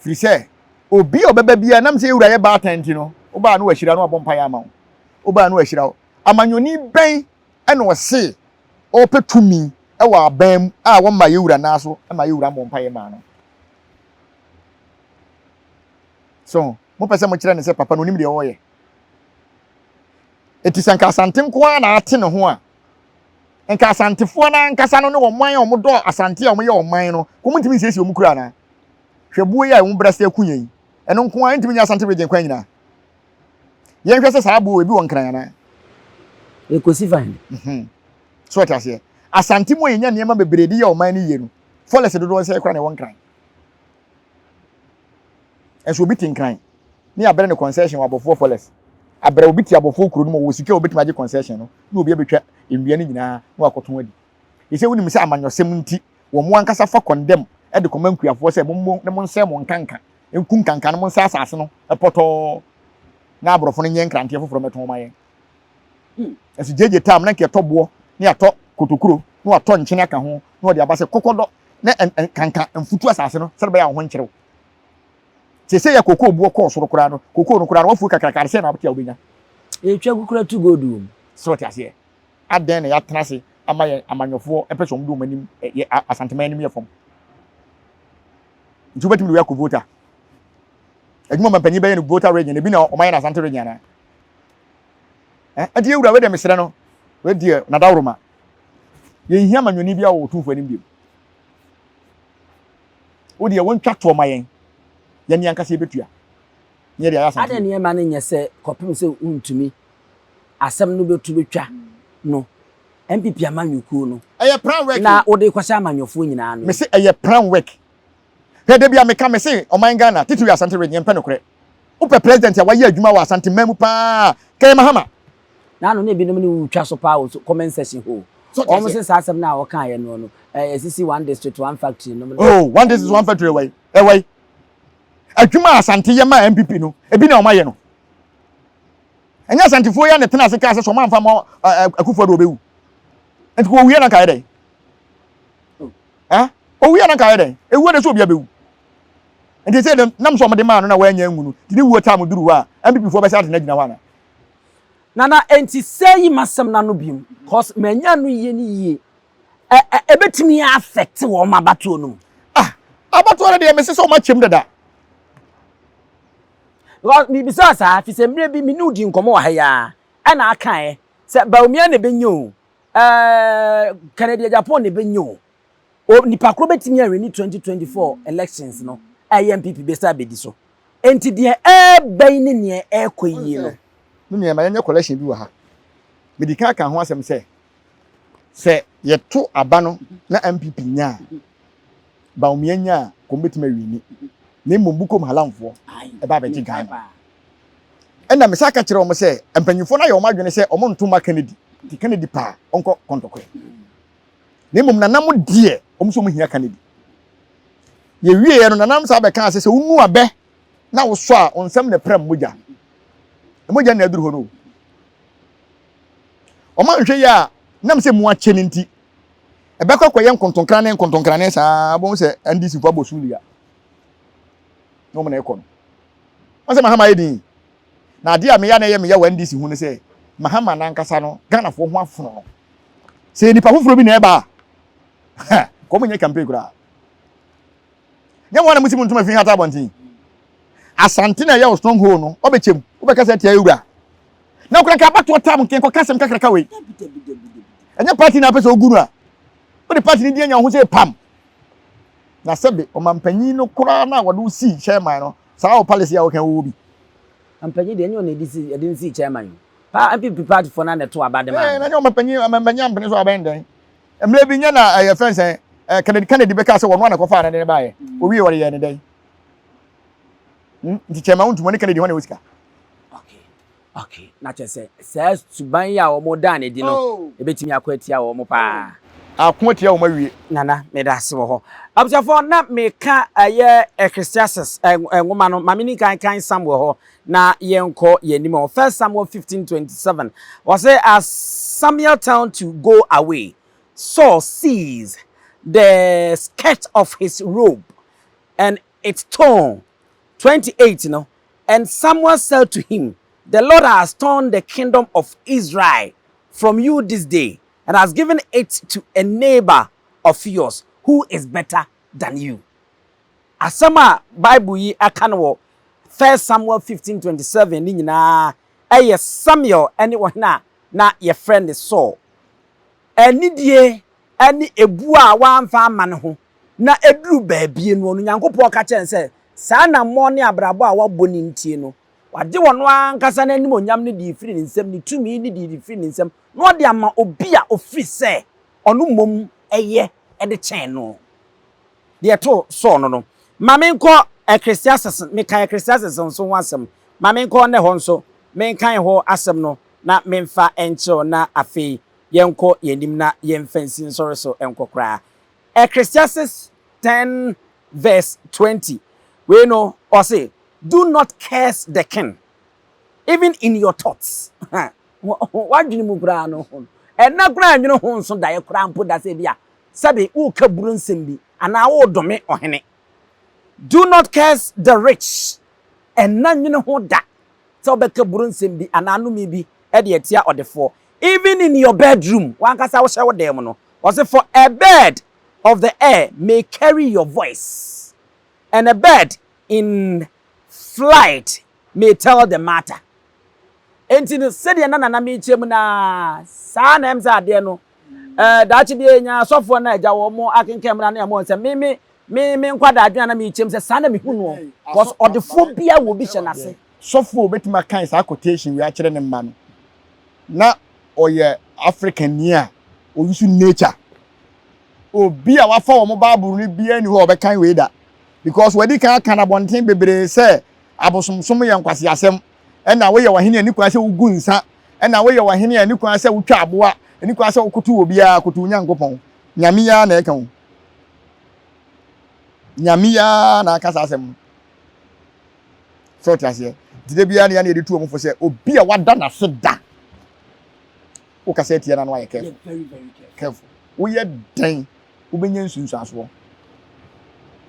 Firi sɛ obi a ɔbɛba biara nam sɛ ewura yɛ baatan nti no, wobaa no wahyira no abɔ mpaeɛ ama wo. Wobaa no wahyira wo. Amanyɔni bɛn ɛna ɔse ɔrepɛ tumi wɔ aban mu a wɔmma yɛwura nan so ma yɛwura mmɔ mpaeɛ maa no? So mopɛ sɛ mokyerɛ no sɛ papa no onim deɛ ɔreyɛ? Eti sɛ nka Asante nko ara na ate ne ho a, nka Asantefoɔ no ankasa no ne wɔn a wɔdɔ Asante a wɔyɛ ɔman no, wɔn ntumi nsiesie wɔn kura anaa? Hwɛ buo yi a wɔn brɛ sɛ aku yɛn yi, ɛno nko ara ntumi nyɛ Asante region kwan nyinaa. Yɛnhwɛ sɛ saa aboɔ ebi wɔ Nkran anaa? Ekosi fa he? Mhm. So ɔte aseɛ. Asante mu a yɛnya nneɛma bebree de yɛ ɔman no yie no, forest dodoɔ sɛ kora na ɛwɔ Nkran. Ɛnso obi te Nkran ne yɛabrɛ no concession wɔ abɔfoɔ forest. Abrɛ obi te abɔfoɔ kuro no mu ɔwɔ sika a obetumi agye concession no na obi abɛtwa nnua no nyinaa na wakɔtɔn adi. Yɛsɛ wonim sɛ amanyɔsɛm nti wɔn ankasa fa condemn de kɔma nkuafoɔ sɛ mommɔ na monsɛe mo nkanka nku nkanka no monsɛe asase no pɔtɔɔ na aborɔfo no nyɛ nkranteɛ foforɔ mmɛtɔn ma yɛn. Ɛso gyegye tam na nka ɛtɔ boɔ na yɛatɔ kotokuro na watɔ nkyene aka ho na ɔde aba sɛ kɔkɔdɔ na nkanka mfutu asase no sɛde bɛyɛ a wo ho nkyerew. Sese yɛ kokoo boɔ kɔɔ soro koraa no, kokoo no koraa no wafuo kakraka de sɛ na wate a wobɛnya. Yɛtwa gu koraa tu gold wɔ mu. Sɛ ɔte aseɛ. Adɛn na yɛatena ase ama yɛn amanyɔfoɔ pɛ sɛ wɔn de wɔn anim yɛ Asanteman anim yɛ fam? Nti wobɛtumi de wei akɔ Volta. Adwuma ɔmampanyin bɛyɛ no Volta region, ebi na ɔmayɛ no Asante region anaa? Eh, ɛnti yɛwura wei deɛ mesrɛ no, wei deɛ nadaworoma. Yɛnhia amanyɔni bi a wɔ Otumfoɔ anim bio. Wo deɛ wɔntwa toɔ ma yɛn, yɛn ankasa yɛbɛtua. Ne yɛde ayɛ Asante. Adɛn nneɛma no nyɛ sɛ kɔpem sɛ wontumi asɛm no bɛtu bɛtwa no NPP amanyɔkuo no Ɛyɛ plan work na wode kɔhyɛ amanyɔfoɔ nyinaa no. Mese ɛyɛ plan work. Hwɛ da bi a meka mese ɔman Ghana titiri Asante region yɛmpɛ nokorɛ. Wopɛ president a wayɛ adwuma wɔ Asante man mu paa a kɛyɛ Mahama. Naano na ebinom ne wo retwa so paa wɔ comment section hɔ o. Wɔn se saa asɛm no a wɔkaeɛ no no ɛsisi one district one factory nom no. Oh one district one factory ɛwɔ yi ɛwɔ yi. Adwuma a Asante yɛ maa NPP no ebi na wɔn ayɛ no. Ɛnyɛ Asantefoɔ yi a na ɛtena ase kaa sɛ sɛ wɔn amfa ma Akufo-Addo ɔbɛwu. Nti kò owuiɛ na nka ayɛ dɛn? Eh? Owuiɛ na nka ayɛ dɛn? Ewuo de sɛ obi abɛwu. Nti sɛ dɛm nam sɛ wɔde maa no na wɔanya anwu no, nti ne wuo time duru hɔ a, NPP foɔ bɛsɛ atena gyina hɔ ana? Nana enti sɛ yi masɛm no ano biom cause manya no yie ne yie ɛ ɛ ɛbɛtumi affect wɔn abatoɔ no mu. Ah abatoɔ no deɛ mese sɛ wɔn akyɛm dada. Because mebisa saa fi sɛ mmerɛ bi me ne wo di nkɔmmɔ wɔ ha yi ara ɛna akaeɛ sɛ Bawumia na ɛbɛnya o ɛɛ Kennedy Agyapong na ɛbɛnya o O nipa koro bɛtumi awini 2024 elections no a ɛyɛ NPP bɛsa abɛdi so. Enti deɛ ɛreba yi ne neɛ ɛrekɔ yie no. Me nua ma yɛnyɛ collection bi wɔ ha. Medi kan aka ho asɛm sɛ, sɛ yɛto aba no na NPP nya a, Bawumia nya a, kɔm bɛtumi awini. Na mmom Bukom Halamfoɔ ɛba abɛgye Ghana. Ɛna mesan ka kyerɛ wɔn sɛ, mpanyinfoɔ no ayɛ wɔn adwene sɛ wɔn nto mma Kennedy. Nti Kennedy paa ɔnkɔ kɔntɔkorɛ. Na mmom nana mo deɛ, wɔn nso wɔn hia Kennedy. Yɛwieɛ no, nana saa bɛkaa sɛ, sɛ wonu abɛ na wosɔ a, wo nsam na ɛpram mogya. Mogya na aduru hɔ no. Wɔn anhwɛ yie a, nam sɛ mu akyɛ no nti, ɛbɛkɔ akɔyɛ nkontonkrane nkontonkrane saa, wobɛhu sɛ NDC fo abɔ sulia. Na wɔn na ɛkɔ no. Wɔn sɛ Mahama ayɛ din. Na adeɛ a meya na ɛyɛ meya wɔ NDC ho ne sɛ, Mahama n'ankasa no, Ghanafoɔ ho afono no. Sɛ nipa foforɔ bi na ɛba a, kɔm nyɛ campaign koraa. Nyɛ wɔn na mo si mo ntoma fi hata abɔnten. Asante na ɛyɛ wo stronghold no, ɔbɛkyɛm, wobɛka sɛ tia ewura. Na okura nka abatoɔ tam nka nkɔka asɛm kakraka wei. Ɛnyɛ party na apɛ sɛ ogu no a, wode party no din anya wo ho sɛ pam. Na sɛbe ɔmampanyin no koraa na wɔde wo sii chairman no, saa wɔ palace yi a wɔka wɔwɔ bi. Mampanyin deɛ ɛnyɛ ɔna ɛde si ɛde no sii chairman o. Pa NPP party foɔ no na ɛto aba de maa no. Ɛɛ na nyɛ ɔmampanyin ɔmampanyin ampene so abɛn dɛn. Mmerɛ bi nyɛ na ɛyɛ fɛn sɛn ɛɛ Kennedy Kennedy bɛka sɛ wɔn a na kɔfaa ne de ne baeɛ. Owie wɔde yɛɛ ne dɛn? Hmm? Nti kyɛn ma wontumi ne Kennedy hɔ na ɛwɔ sika. Okay. Okay. Na kyerɛ sɛ saa suban yi a wɔn daa n'adi no, oh. ebetumi akɔ atia wɔn paa. Ako atia wɔn awie. Nana, meda ase wɔ hɔ. Abusuafoɔ, na meka ɛyɛ Ecclesiastes nwoma no, ma me ni kan kan Samuel hɔ na yɛnkɔ yɛn anim wɔ First Samuel 15:27. Wɔsɛ as Samuel turned to go away, Saul seized the skirt of his robe and it torn. 28 no, and Samuel said to him, The Lord has torn the kingdom of Israel from you this day and has given it to a neighbor of yours who is better than you. Asɛm a Bible yi aka no wɔ First Samuel 15:27 ne nyinaa ɛyɛ Samuel ne ɔhene a na yɛfrɛ no Saul. Anidie ne ebu a wamfa amma no ho na eduru baabi no, ɔno Nyankopɔn ka kyerɛ no sɛ saa anammɔn ne abrabɔ a wabɔ no nti no, wagye ɔno ankasa n'animuonyam no de firi ne nsam, ne tumi no de firi ne nsam, na ɔde ama obi a ofiri sɛ ɔno mmom yɛ de kyɛn no. Deɛ ɛtoo Saul no no, ma menkɔ Ecclesiastes, meka Ecclesiastes nso ho asɛm. Ma menkɔ nnɛ hɔ nso, menkan hɔ asɛm no na memfa nkyerɛw na afei yɛnkɔ yɛn anim na yɛmfa nsi nsɔre so nkɔ koraa. Ecclesiastes 10 verse 20, wei no ɔse, Do not curse the king, even in your thoughts. W'adwene mu koraa no, ɛnna koraa nwene ho nso daeɛ koraa mpo da sɛ bi a sɛbe woreka buro nsɛm bi anaa woredome ɔhene. Do not curse the rich. Ɛnna nwene ho da sɛ wobɛka buro nsɛm bi anaa nome bi de atia ɔdefoɔ. Even in your bedroom, wankasa wohyɛ wo dan mu no, ɔse for a bird of the air may carry your voice, and a bird in flight may tell the matter. Enti no, sɛdeɛ na Nana mekyerɛ mu no ara, saa na ɛm sɛ adeɛ no, ɛɛ daakye bi yɛnya asɔfoɔ no a agya wɔn akenkan mu no ano ɛmɔ sɛ me me me me nkwadaa adwene a na mekyerɛ mu sɛ saa na mehu noɔ, cause ɔdefoɔ biara wɔ obi hyɛ n'ase. Sɔfo a obetumi akan saa quotation wei akyerɛ ne mma no, na ɔyɛ Africanni a ɔuse nature. Obi a wafa wɔn Bible no biara nni hɔ a ɔbɛkan wei da. Because wadi kan aka no abɔnten bebree sɛ abosomsom yɛ nkwaseasɛm, ɛna woyɛ ɔhene a ɛni kwan sɛ wogu nsa, ɛna woyɛ ɔhene a ɛni kwan sɛ wotwa aboa, ɛni kwan sɛ wokoto obiara, koto Onyankopɔn. Nyame yi ara na ɛka o. Nyame yi ara na aka saa asɛm no. Sɛ ɔte aseɛ. Nti da biara ne yɛne yɛde tu wɔn fo sɛ obi a wada n'ase da wokasa atia no ano ayɛ careful. Careful. Woyɛ dɛn wobɛnya nsunsuansoɔ.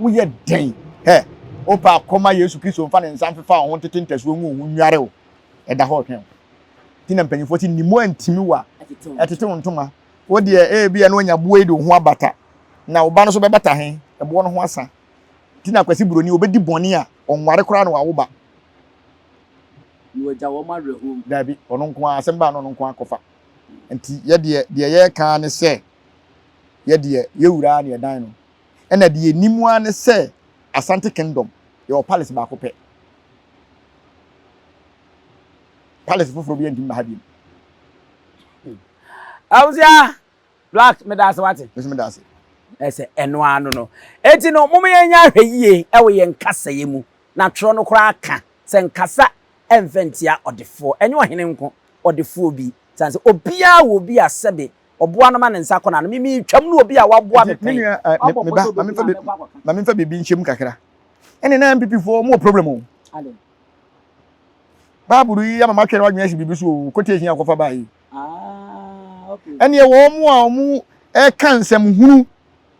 Woyɛ dɛn hɛ wopɛ akɔma Yesu Kristo mfa ne nsa mfefa wo ho ntete ntasuo ngu wo ho nnware wo ɛda hɔ ɔtwɛn wo. Nti na mpanyinfoɔ se nimu antimi wo a ɛtete wo ntoma. Wo deɛ ebia na wanya boɔ yi de wo ho abata na wo ba no nso bɛbata he ɛboɔ no ho asa. Nti na Kwasi Buroni obɛdi bɔne a ɔnware koraa na wawo ba. Na wagya wɔn awerɛhoɔ mu. Daabi, ɔno nko ara, asɛm baa no ɔno nko ara kɔfa. Nti yɛ deɛ, deɛ yɛreka ara ne sɛ, yɛ deɛ, yɛ wura ara na yɛdan no. Ɛna deɛ yɛnim ara ne sɛ, Asante Kingdom, yɛwɔ palace baako pɛ. Palace foforɔ biara ntumi mma ha biom. Abusua, Black, meda ase wate. Mese meda ase. Ɛsɛ ɛno ano no. Eti no, mom yɛnyɛ ahwɛ yie ɛwɔ yɛn kasayɛ mu. Na twerɛ no koraa ka sɛ nkasa ɛmfa ntia ɔdefoɔ. Ɛnyɛ ɔhene nko, ɔdefoɔ bi. Sane sɛ obiara wɔ obi a sɛbe ɔboa no ma ne nsa kɔ n'ano. Me meretwam ne obi a waboa me Nti me pɛn. nua eh, me Wabɔ me mmɔden ba, sɛ ma obɛku memfa me a bi mɛkɔ akɔka. ma memfa biribi nhyɛ mu kakra. Ɛne na NPP foɔ wɔn wɔ problem o. Adɛn? Bible yi ama matwɛn w'adwene asi biribi so o, quotation a kɔfa baa yi. Ah, okay. Ɛneɛ wɔn a wɔn ɛka nsɛm hunu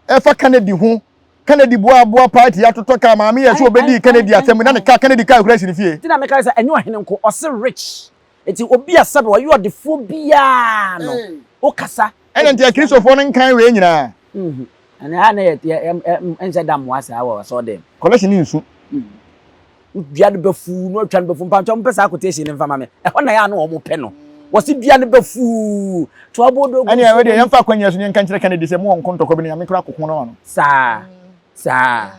ɛfa Kennedy ho, Kennedy boa aboa party atotɔ kaa, maame yɛ sɛ obedi Kennedy asɛm na ne kaa Kennedy kaa kura si ne fie. Nti na meka sɛ ɛnyɛ ɔhene nko, ɔse rich. Nti obi a sɛbe ɔyɛ ɔdefoɔ biara no, wokasa. Ɛna nti akristofoɔ no nkan wei nyinaa. Ɛnɛ ha na yɛ yɛ nhyɛ da mmoa saa wɔ asɔɔdɛm. Collection ne nsu. Dua no bɛfu na ɔtwa no bɛfu mpantwa wɔn pɛ saa quotation no nfa ma me. Ɛhɔ na yɛ ano wɔn pɛ no. Wɔsi dua no bɛfu to abodo gu. Ɛnna ɛwɔ deɛ yɛmfa akwannyɛ so ne yɛnka nkyerɛ Kennedy sɛ mo wɔ nko ntɔkwa bi na Nyame koraa koko no ano. Saa saa.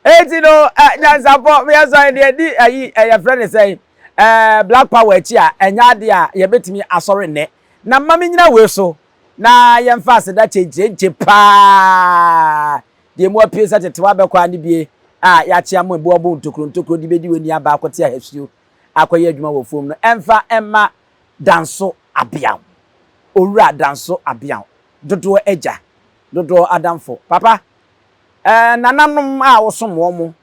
Eti no nyansapɔ yɛ sɔre deɛ di ayi yɛfrɛ ne sɛn Black Power akyi a ɛnyɛ adeɛ a yɛbɛtumi asɔre nnɛ. Na mma mennyina wei so na yɛmfa aseda kyenkyerenkye paa deɛ mu apue sɛ tetewa bɛkɔ a ne bie a yɛakye ama ebu ɔbo ntokuro ntokuro de bɛdi w'ani aba akɔte ahasuo akɔyɛ adwuma wɔ afuom no ɛmfa mma Danso Abeaw, Owura Danso Abeaw, dodoɔ agya, dodoɔ adamfo. Papa, eh, nananom a wosom wɔn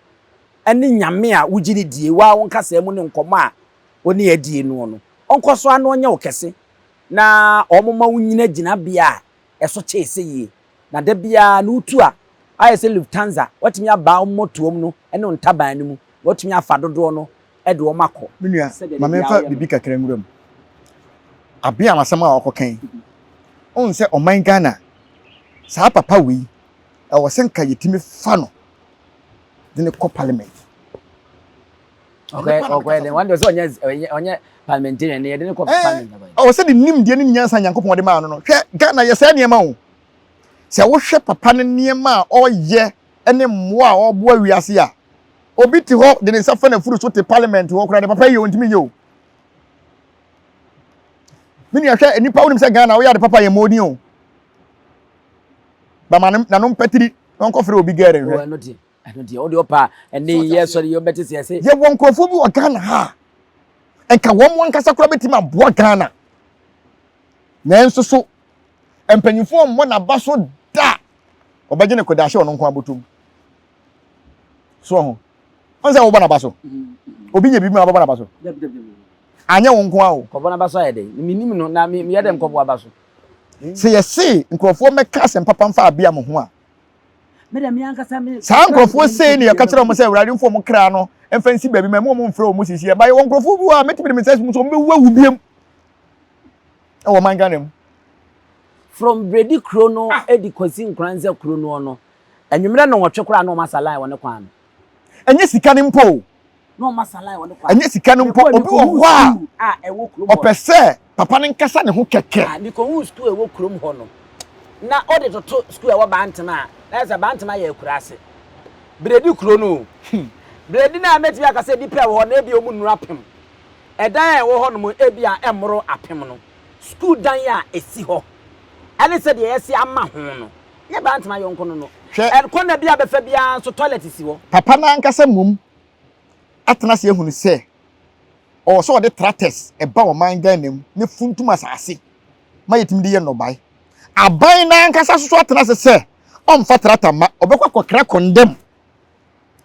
ne Nyame a wogye no die, wo ara wo nkasaa mu ne nkɔmmɔ a wo ne adie noɔ no, ɔnkɔ so ara na ɔnyɛ wo kɛse na ɔmoma wo nyina gyinabea a ɛso kyɛe sɛ yie. Na da biara no wotu a, ayɛ sɛ Lufthansa, woatumi abaa wo mmɔtoam no ne wo ntaban no mu, na woatumi afa dodoɔ no de wɔn akɔ. Me nua, Sɛdeɛ ma da biara memfa woyɛ no. biribi kakra nwura mu. Abeam asɛm a ɔkɔka yi, wohu sɛ ɔman Ghana, saa papa wei, ɛwɔ sɛ nka yɛtumi fa no de no kɔ parliament. Ɔkɔyɛ ɔkɔyɛ dɛ wɔn de sɛ ɔnyɛ ɔnyɛ parliamentarian ne yɛde ne kɔ parliament. Ɔwɔ sɛ ne nimdeɛ ne nyansa Nyankopɔn de maa no no. Hwɛ Ghana yɛ saa nneɛma o. Sɛ wohwɛ papa no nneɛma a ɔyɛ ne mmoa a ɔboa wiase a, obi te hɔ de ne nsa fa n'afuru so te parliament hɔ koraa de papa yi yɛ ontumi nyɛ o. Me nua hwɛ nnipa wonim sɛ Ghana woyɛ ade papa yɛ mmɔden o. Bama n'ano mpatiri na ɔnkɔfrɛ obi gɛɛre nhwɛ. Ɛno deɛ wode ɔpa a ɛnɛ yi yɛ sɔre yi ɔbɛte sɛ ɛsɛ. Yɛwɔ nkurɔfoɔ bi wɔ Ghana ha a nka wɔn ankasa koraa bɛtumi aboa Ghana nanso so mpanyinfoɔ mmɔ n'aba so da ɔbɛgye ne koda ahyɛ ɔno nko abotom so ho ɔn sɛ wobɔ n'aba so obi nyɛ biribi ma wobɛbɔ n'aba so anyɛ wo nko a o. Kɔbɔ n'aba so ayɛ dɛn menim no na meyɛ dɛn nkɔbɔ aba so. Sɛ yɛse nkurɔfoɔ mmɛka asɛm papa mfa abea mo ho a Saa nkurɔfoɔ sei na yɛka kyerɛ wɔn sɛ Awurade mfa wɔn kra no mfa nsi baabi ma ɛmu wɔn mfrɛ wɔn sisi ɛba yɛwɔ nkurɔfoɔ bi wɔ a mɛtumi de me nsa mu sɛ wɔn bɛwu awu biam ɛwɔ ɔman Ghana mu. From Bredi kuro no ah. di kɔsi Nkoranza kuro noɔ no, anwummerɛ nnɔnwɔtwe koraa na wɔn asa line wɔ ne kwan no. Ɛnyɛ sika no mpo o. Na wɔn asa line wɔ ne kwan. Ɛnyɛ sika no mpo obi wɔ hɔ a ɔpɛ sɛ papa no nkasa ne ho kɛkɛ. Ah, mekɔhuu sukuu a ɛwɔ kurom hɔ no, na wode toto sukuu a ɛwɔ Bantama a, na ayɛ sɛ Bantama yɛ akuraase. Bredi kuro no o. Hmm. Bredi no a mɛtumi aka sɛ nnipa a ɛwɔ hɔ no, ebia wɔn nnuru apem. Ɛdan a ɛwɔ hɔ nom ebia ɛmmoro apem no. Sukuu dan a ɛsi hɔ, ɛne sɛdeɛ yɛasi ama ho no, nyɛ Bantama yɔnko no no. Hwɛ. Ɛkɔna bi a bɛfa biara nso, toilet si hɔ. Papa no ankasa mmom atena ase ahunu sɛ ɔwɔ sɛ ɔde tractors ba ɔman Ghana mu na funtum asase ma yɛtumi de yɛ nnɔbae. Aban no ankasa nso atena ase sɛ ɔmfa tractor mma, ɔbɛkɔ akɔkra kɔndɛm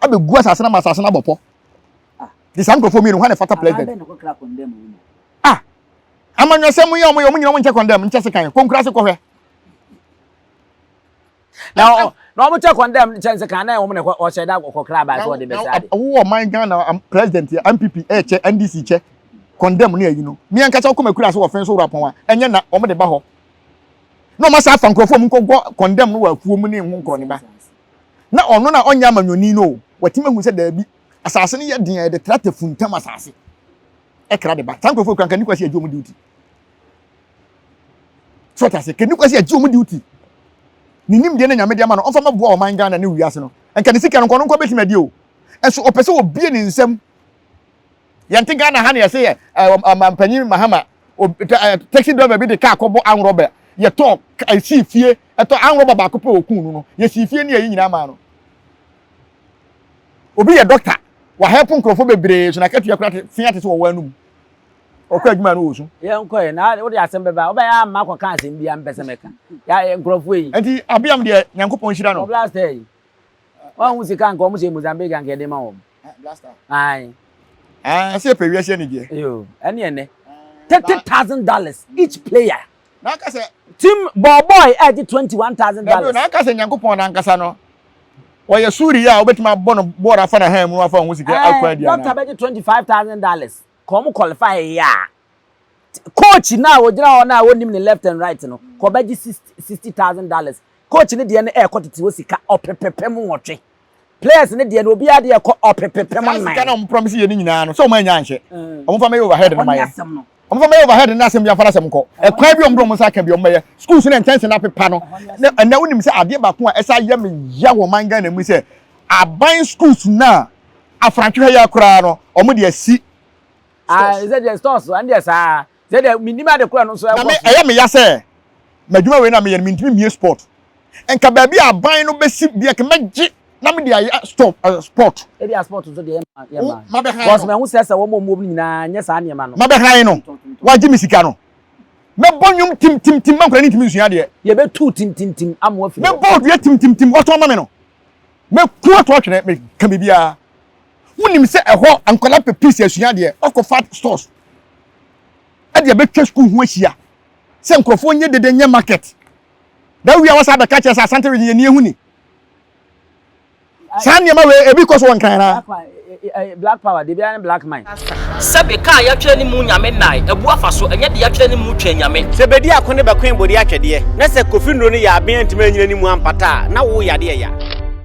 abɛgu asase no ama asase no abɔ pɔ. De saa nkurɔfoɔ mmienu, hwan na ɛfata president? Ah, amanyɔsɛm yi a wɔyɛ, wɔn nyinaa wɔn nkyɛ kɔndɛm, nkyɛ sekan, kɔ nkuraase kɔhwɛ. Na na wɔn kyɛ kɔndɛm kyɛnse kan na wɔn na ɔhyɛ da kɔkra aba sɛ ɔde bɛsɛ ade. Wowɔ ɔman Ghana president yɛ NPP ɛkyɛ NDC kyɛ kɔndɛm ne ayi no. Mi ankasa wokɔ makura so wɔ fɛn so wura pɔn a ɛnyɛ na wɔn de ba hɔ. Na wɔn asa afa nkurɔfoɔ mu nkɔgɔ kɔndɛm no wɔ afuo mu ne ho nkorɔ ne ba. Na ɔno na ɔnyɛ amanyɔni no o. Watumi ahu sɛ daabi asase no yɛ den a yɛde tractor funtam asase ɛkra de ba. Saa nkurɔfoɔ kura nka ne kwasi agye wɔn duty. So ɔte ase kɛni kwasi agye wɔn duty ne nimdeɛ na nyame de ama no ɔmfa mɛboa ɔman Ghana ne wiase no nka ne sika no nkɔ no nkɔ bɛtumi adi o ɛso ɔpɛ sɛ obie ne nsam yɛnte Ghana ha na yɛsɛ yɛ ɔmampanyin Mahama taxi driver bi de kaa kɔbɔ anrɔba yɛtɔ ɛsii fie ɛtɔ anrɔba baako pɛ okun no no yɛsii fie ne yɛyi nyinaa maa no obi yɛ dɔkta wahɛpo nkurɔfoɔ bebree so na akatua kora fia te sɛ wɔwɔ anum Ɔkɔ adwuma no wɔ su. Yɛn kɔ yɛ na wode asɛm bɛba wobɛyɛ ama akɔka asɛm bi a mpɛ sɛ mɛka ya nkurɔfoɔ yi. Nti abeam deɛ Nyankopɔn nhyira no. Wɔ blaster yi wɔn ho sika nka wɔn hyɛ Mozambique anka yɛde ma wɔn. Blaster. Ayi. Ah, sɛ yɛpɛ wiase anigyeɛ. Yo, ɛne ɛnɛ. $30,000 each player. Na aka sɛ. Team ball boy ɛgye $21,000. Na aka sɛ Nyankopɔn n'ankasa no wɔyɛ suri a wobɛtumi abɔ no bɔɔl afa na han mu afa ho sika akɔ adi anaa. Doctor bɛgye $25,000. Ka wɔn qualify yɛ a, coach no a ogyina hɔ no a onim ne left and right no, ka ɔbɛgye $60,000. Coach no deɛ no ɛrekɔ tete hɔ sika ɔpepepem nwɔtwe. Players no deɛ no obiara deɛ ɛkɔ ɔpepepem Saa sika nnan. na wɔn promise yɛ ne nyinaa no, sɛ wɔn anya anhyɛ. Wɔn fa mɛyɛ overhead no Ɛhɔ ma ne yɛn. asɛm no. Wɔn fa mɛyɛ overhead no na asɛm bi amfa n'asɛm nkɔ. Ɛkwan bi a wɔn de wɔn nsa aka bi wɔn bɛyɛ. Schools no nkyɛnse no apepa no. Na ɛnɛ wonim sɛ adeɛ baako a ɛsa yɛ me ya wɔ man Ghana mu sɛ aban schools no a afrantwe ha yi ara koraa no wɔn de asi Ah, stores. sɛ deɛ stores ɛne deɛ saa. Sɛ deɛ menim ade korɔ no nso ɛkɔ so. Na me ɛyɛ me ya sɛ m'adwuma wei na meyɛ no mentumi mmie sport. Nka baabi a aban no bɛsi bia nka mɛgye na mede ayɛ stop uh, sport. Ebi a sport nso deɛ yɛ ma yɛ ma. Because mahu sɛ sɛ wɔn a wɔn mu nyinaa nyɛ saa nneɛma no. Mabɛhan no wagye me sika no. Mɛbɔ nnwom tim tim tim ma nkwadaa no ntumi nsua adeɛ. Yɛbɛtu tim tim tim ama wafiri hɔ. Mɛbɔ odua tim tim tim wɔtɔn ma me no. Mɛku ato atwene meka biribiara. Wonim sɛ ɛhɔ nkwadaa pɛ peace asua adeɛ wakɔfa stores ɛde abɛtwa school ho ahyia sɛ nkurɔfoɔ nyɛ dede nyɛ market. Na wia wasa abɛka kyerɛ sɛ Asante region yɛ ni ehu ni. Saa nneɛma wei ebi kɔ so wɔ Nkran na. Black power de biara ne black man. Sɛbe ka a yɛatwerɛ ne mu nyame nnae, abu afa so, ɛnyɛ deɛ yɛatwerɛ ne mu twɛn nyame. Sɛ bedi ako ne bɛkoe bode atwɛdeɛ, na sɛ Kofi nnuro no yɛ aben antumi anyina ne mu ampata a, na wo yadeɛ ya.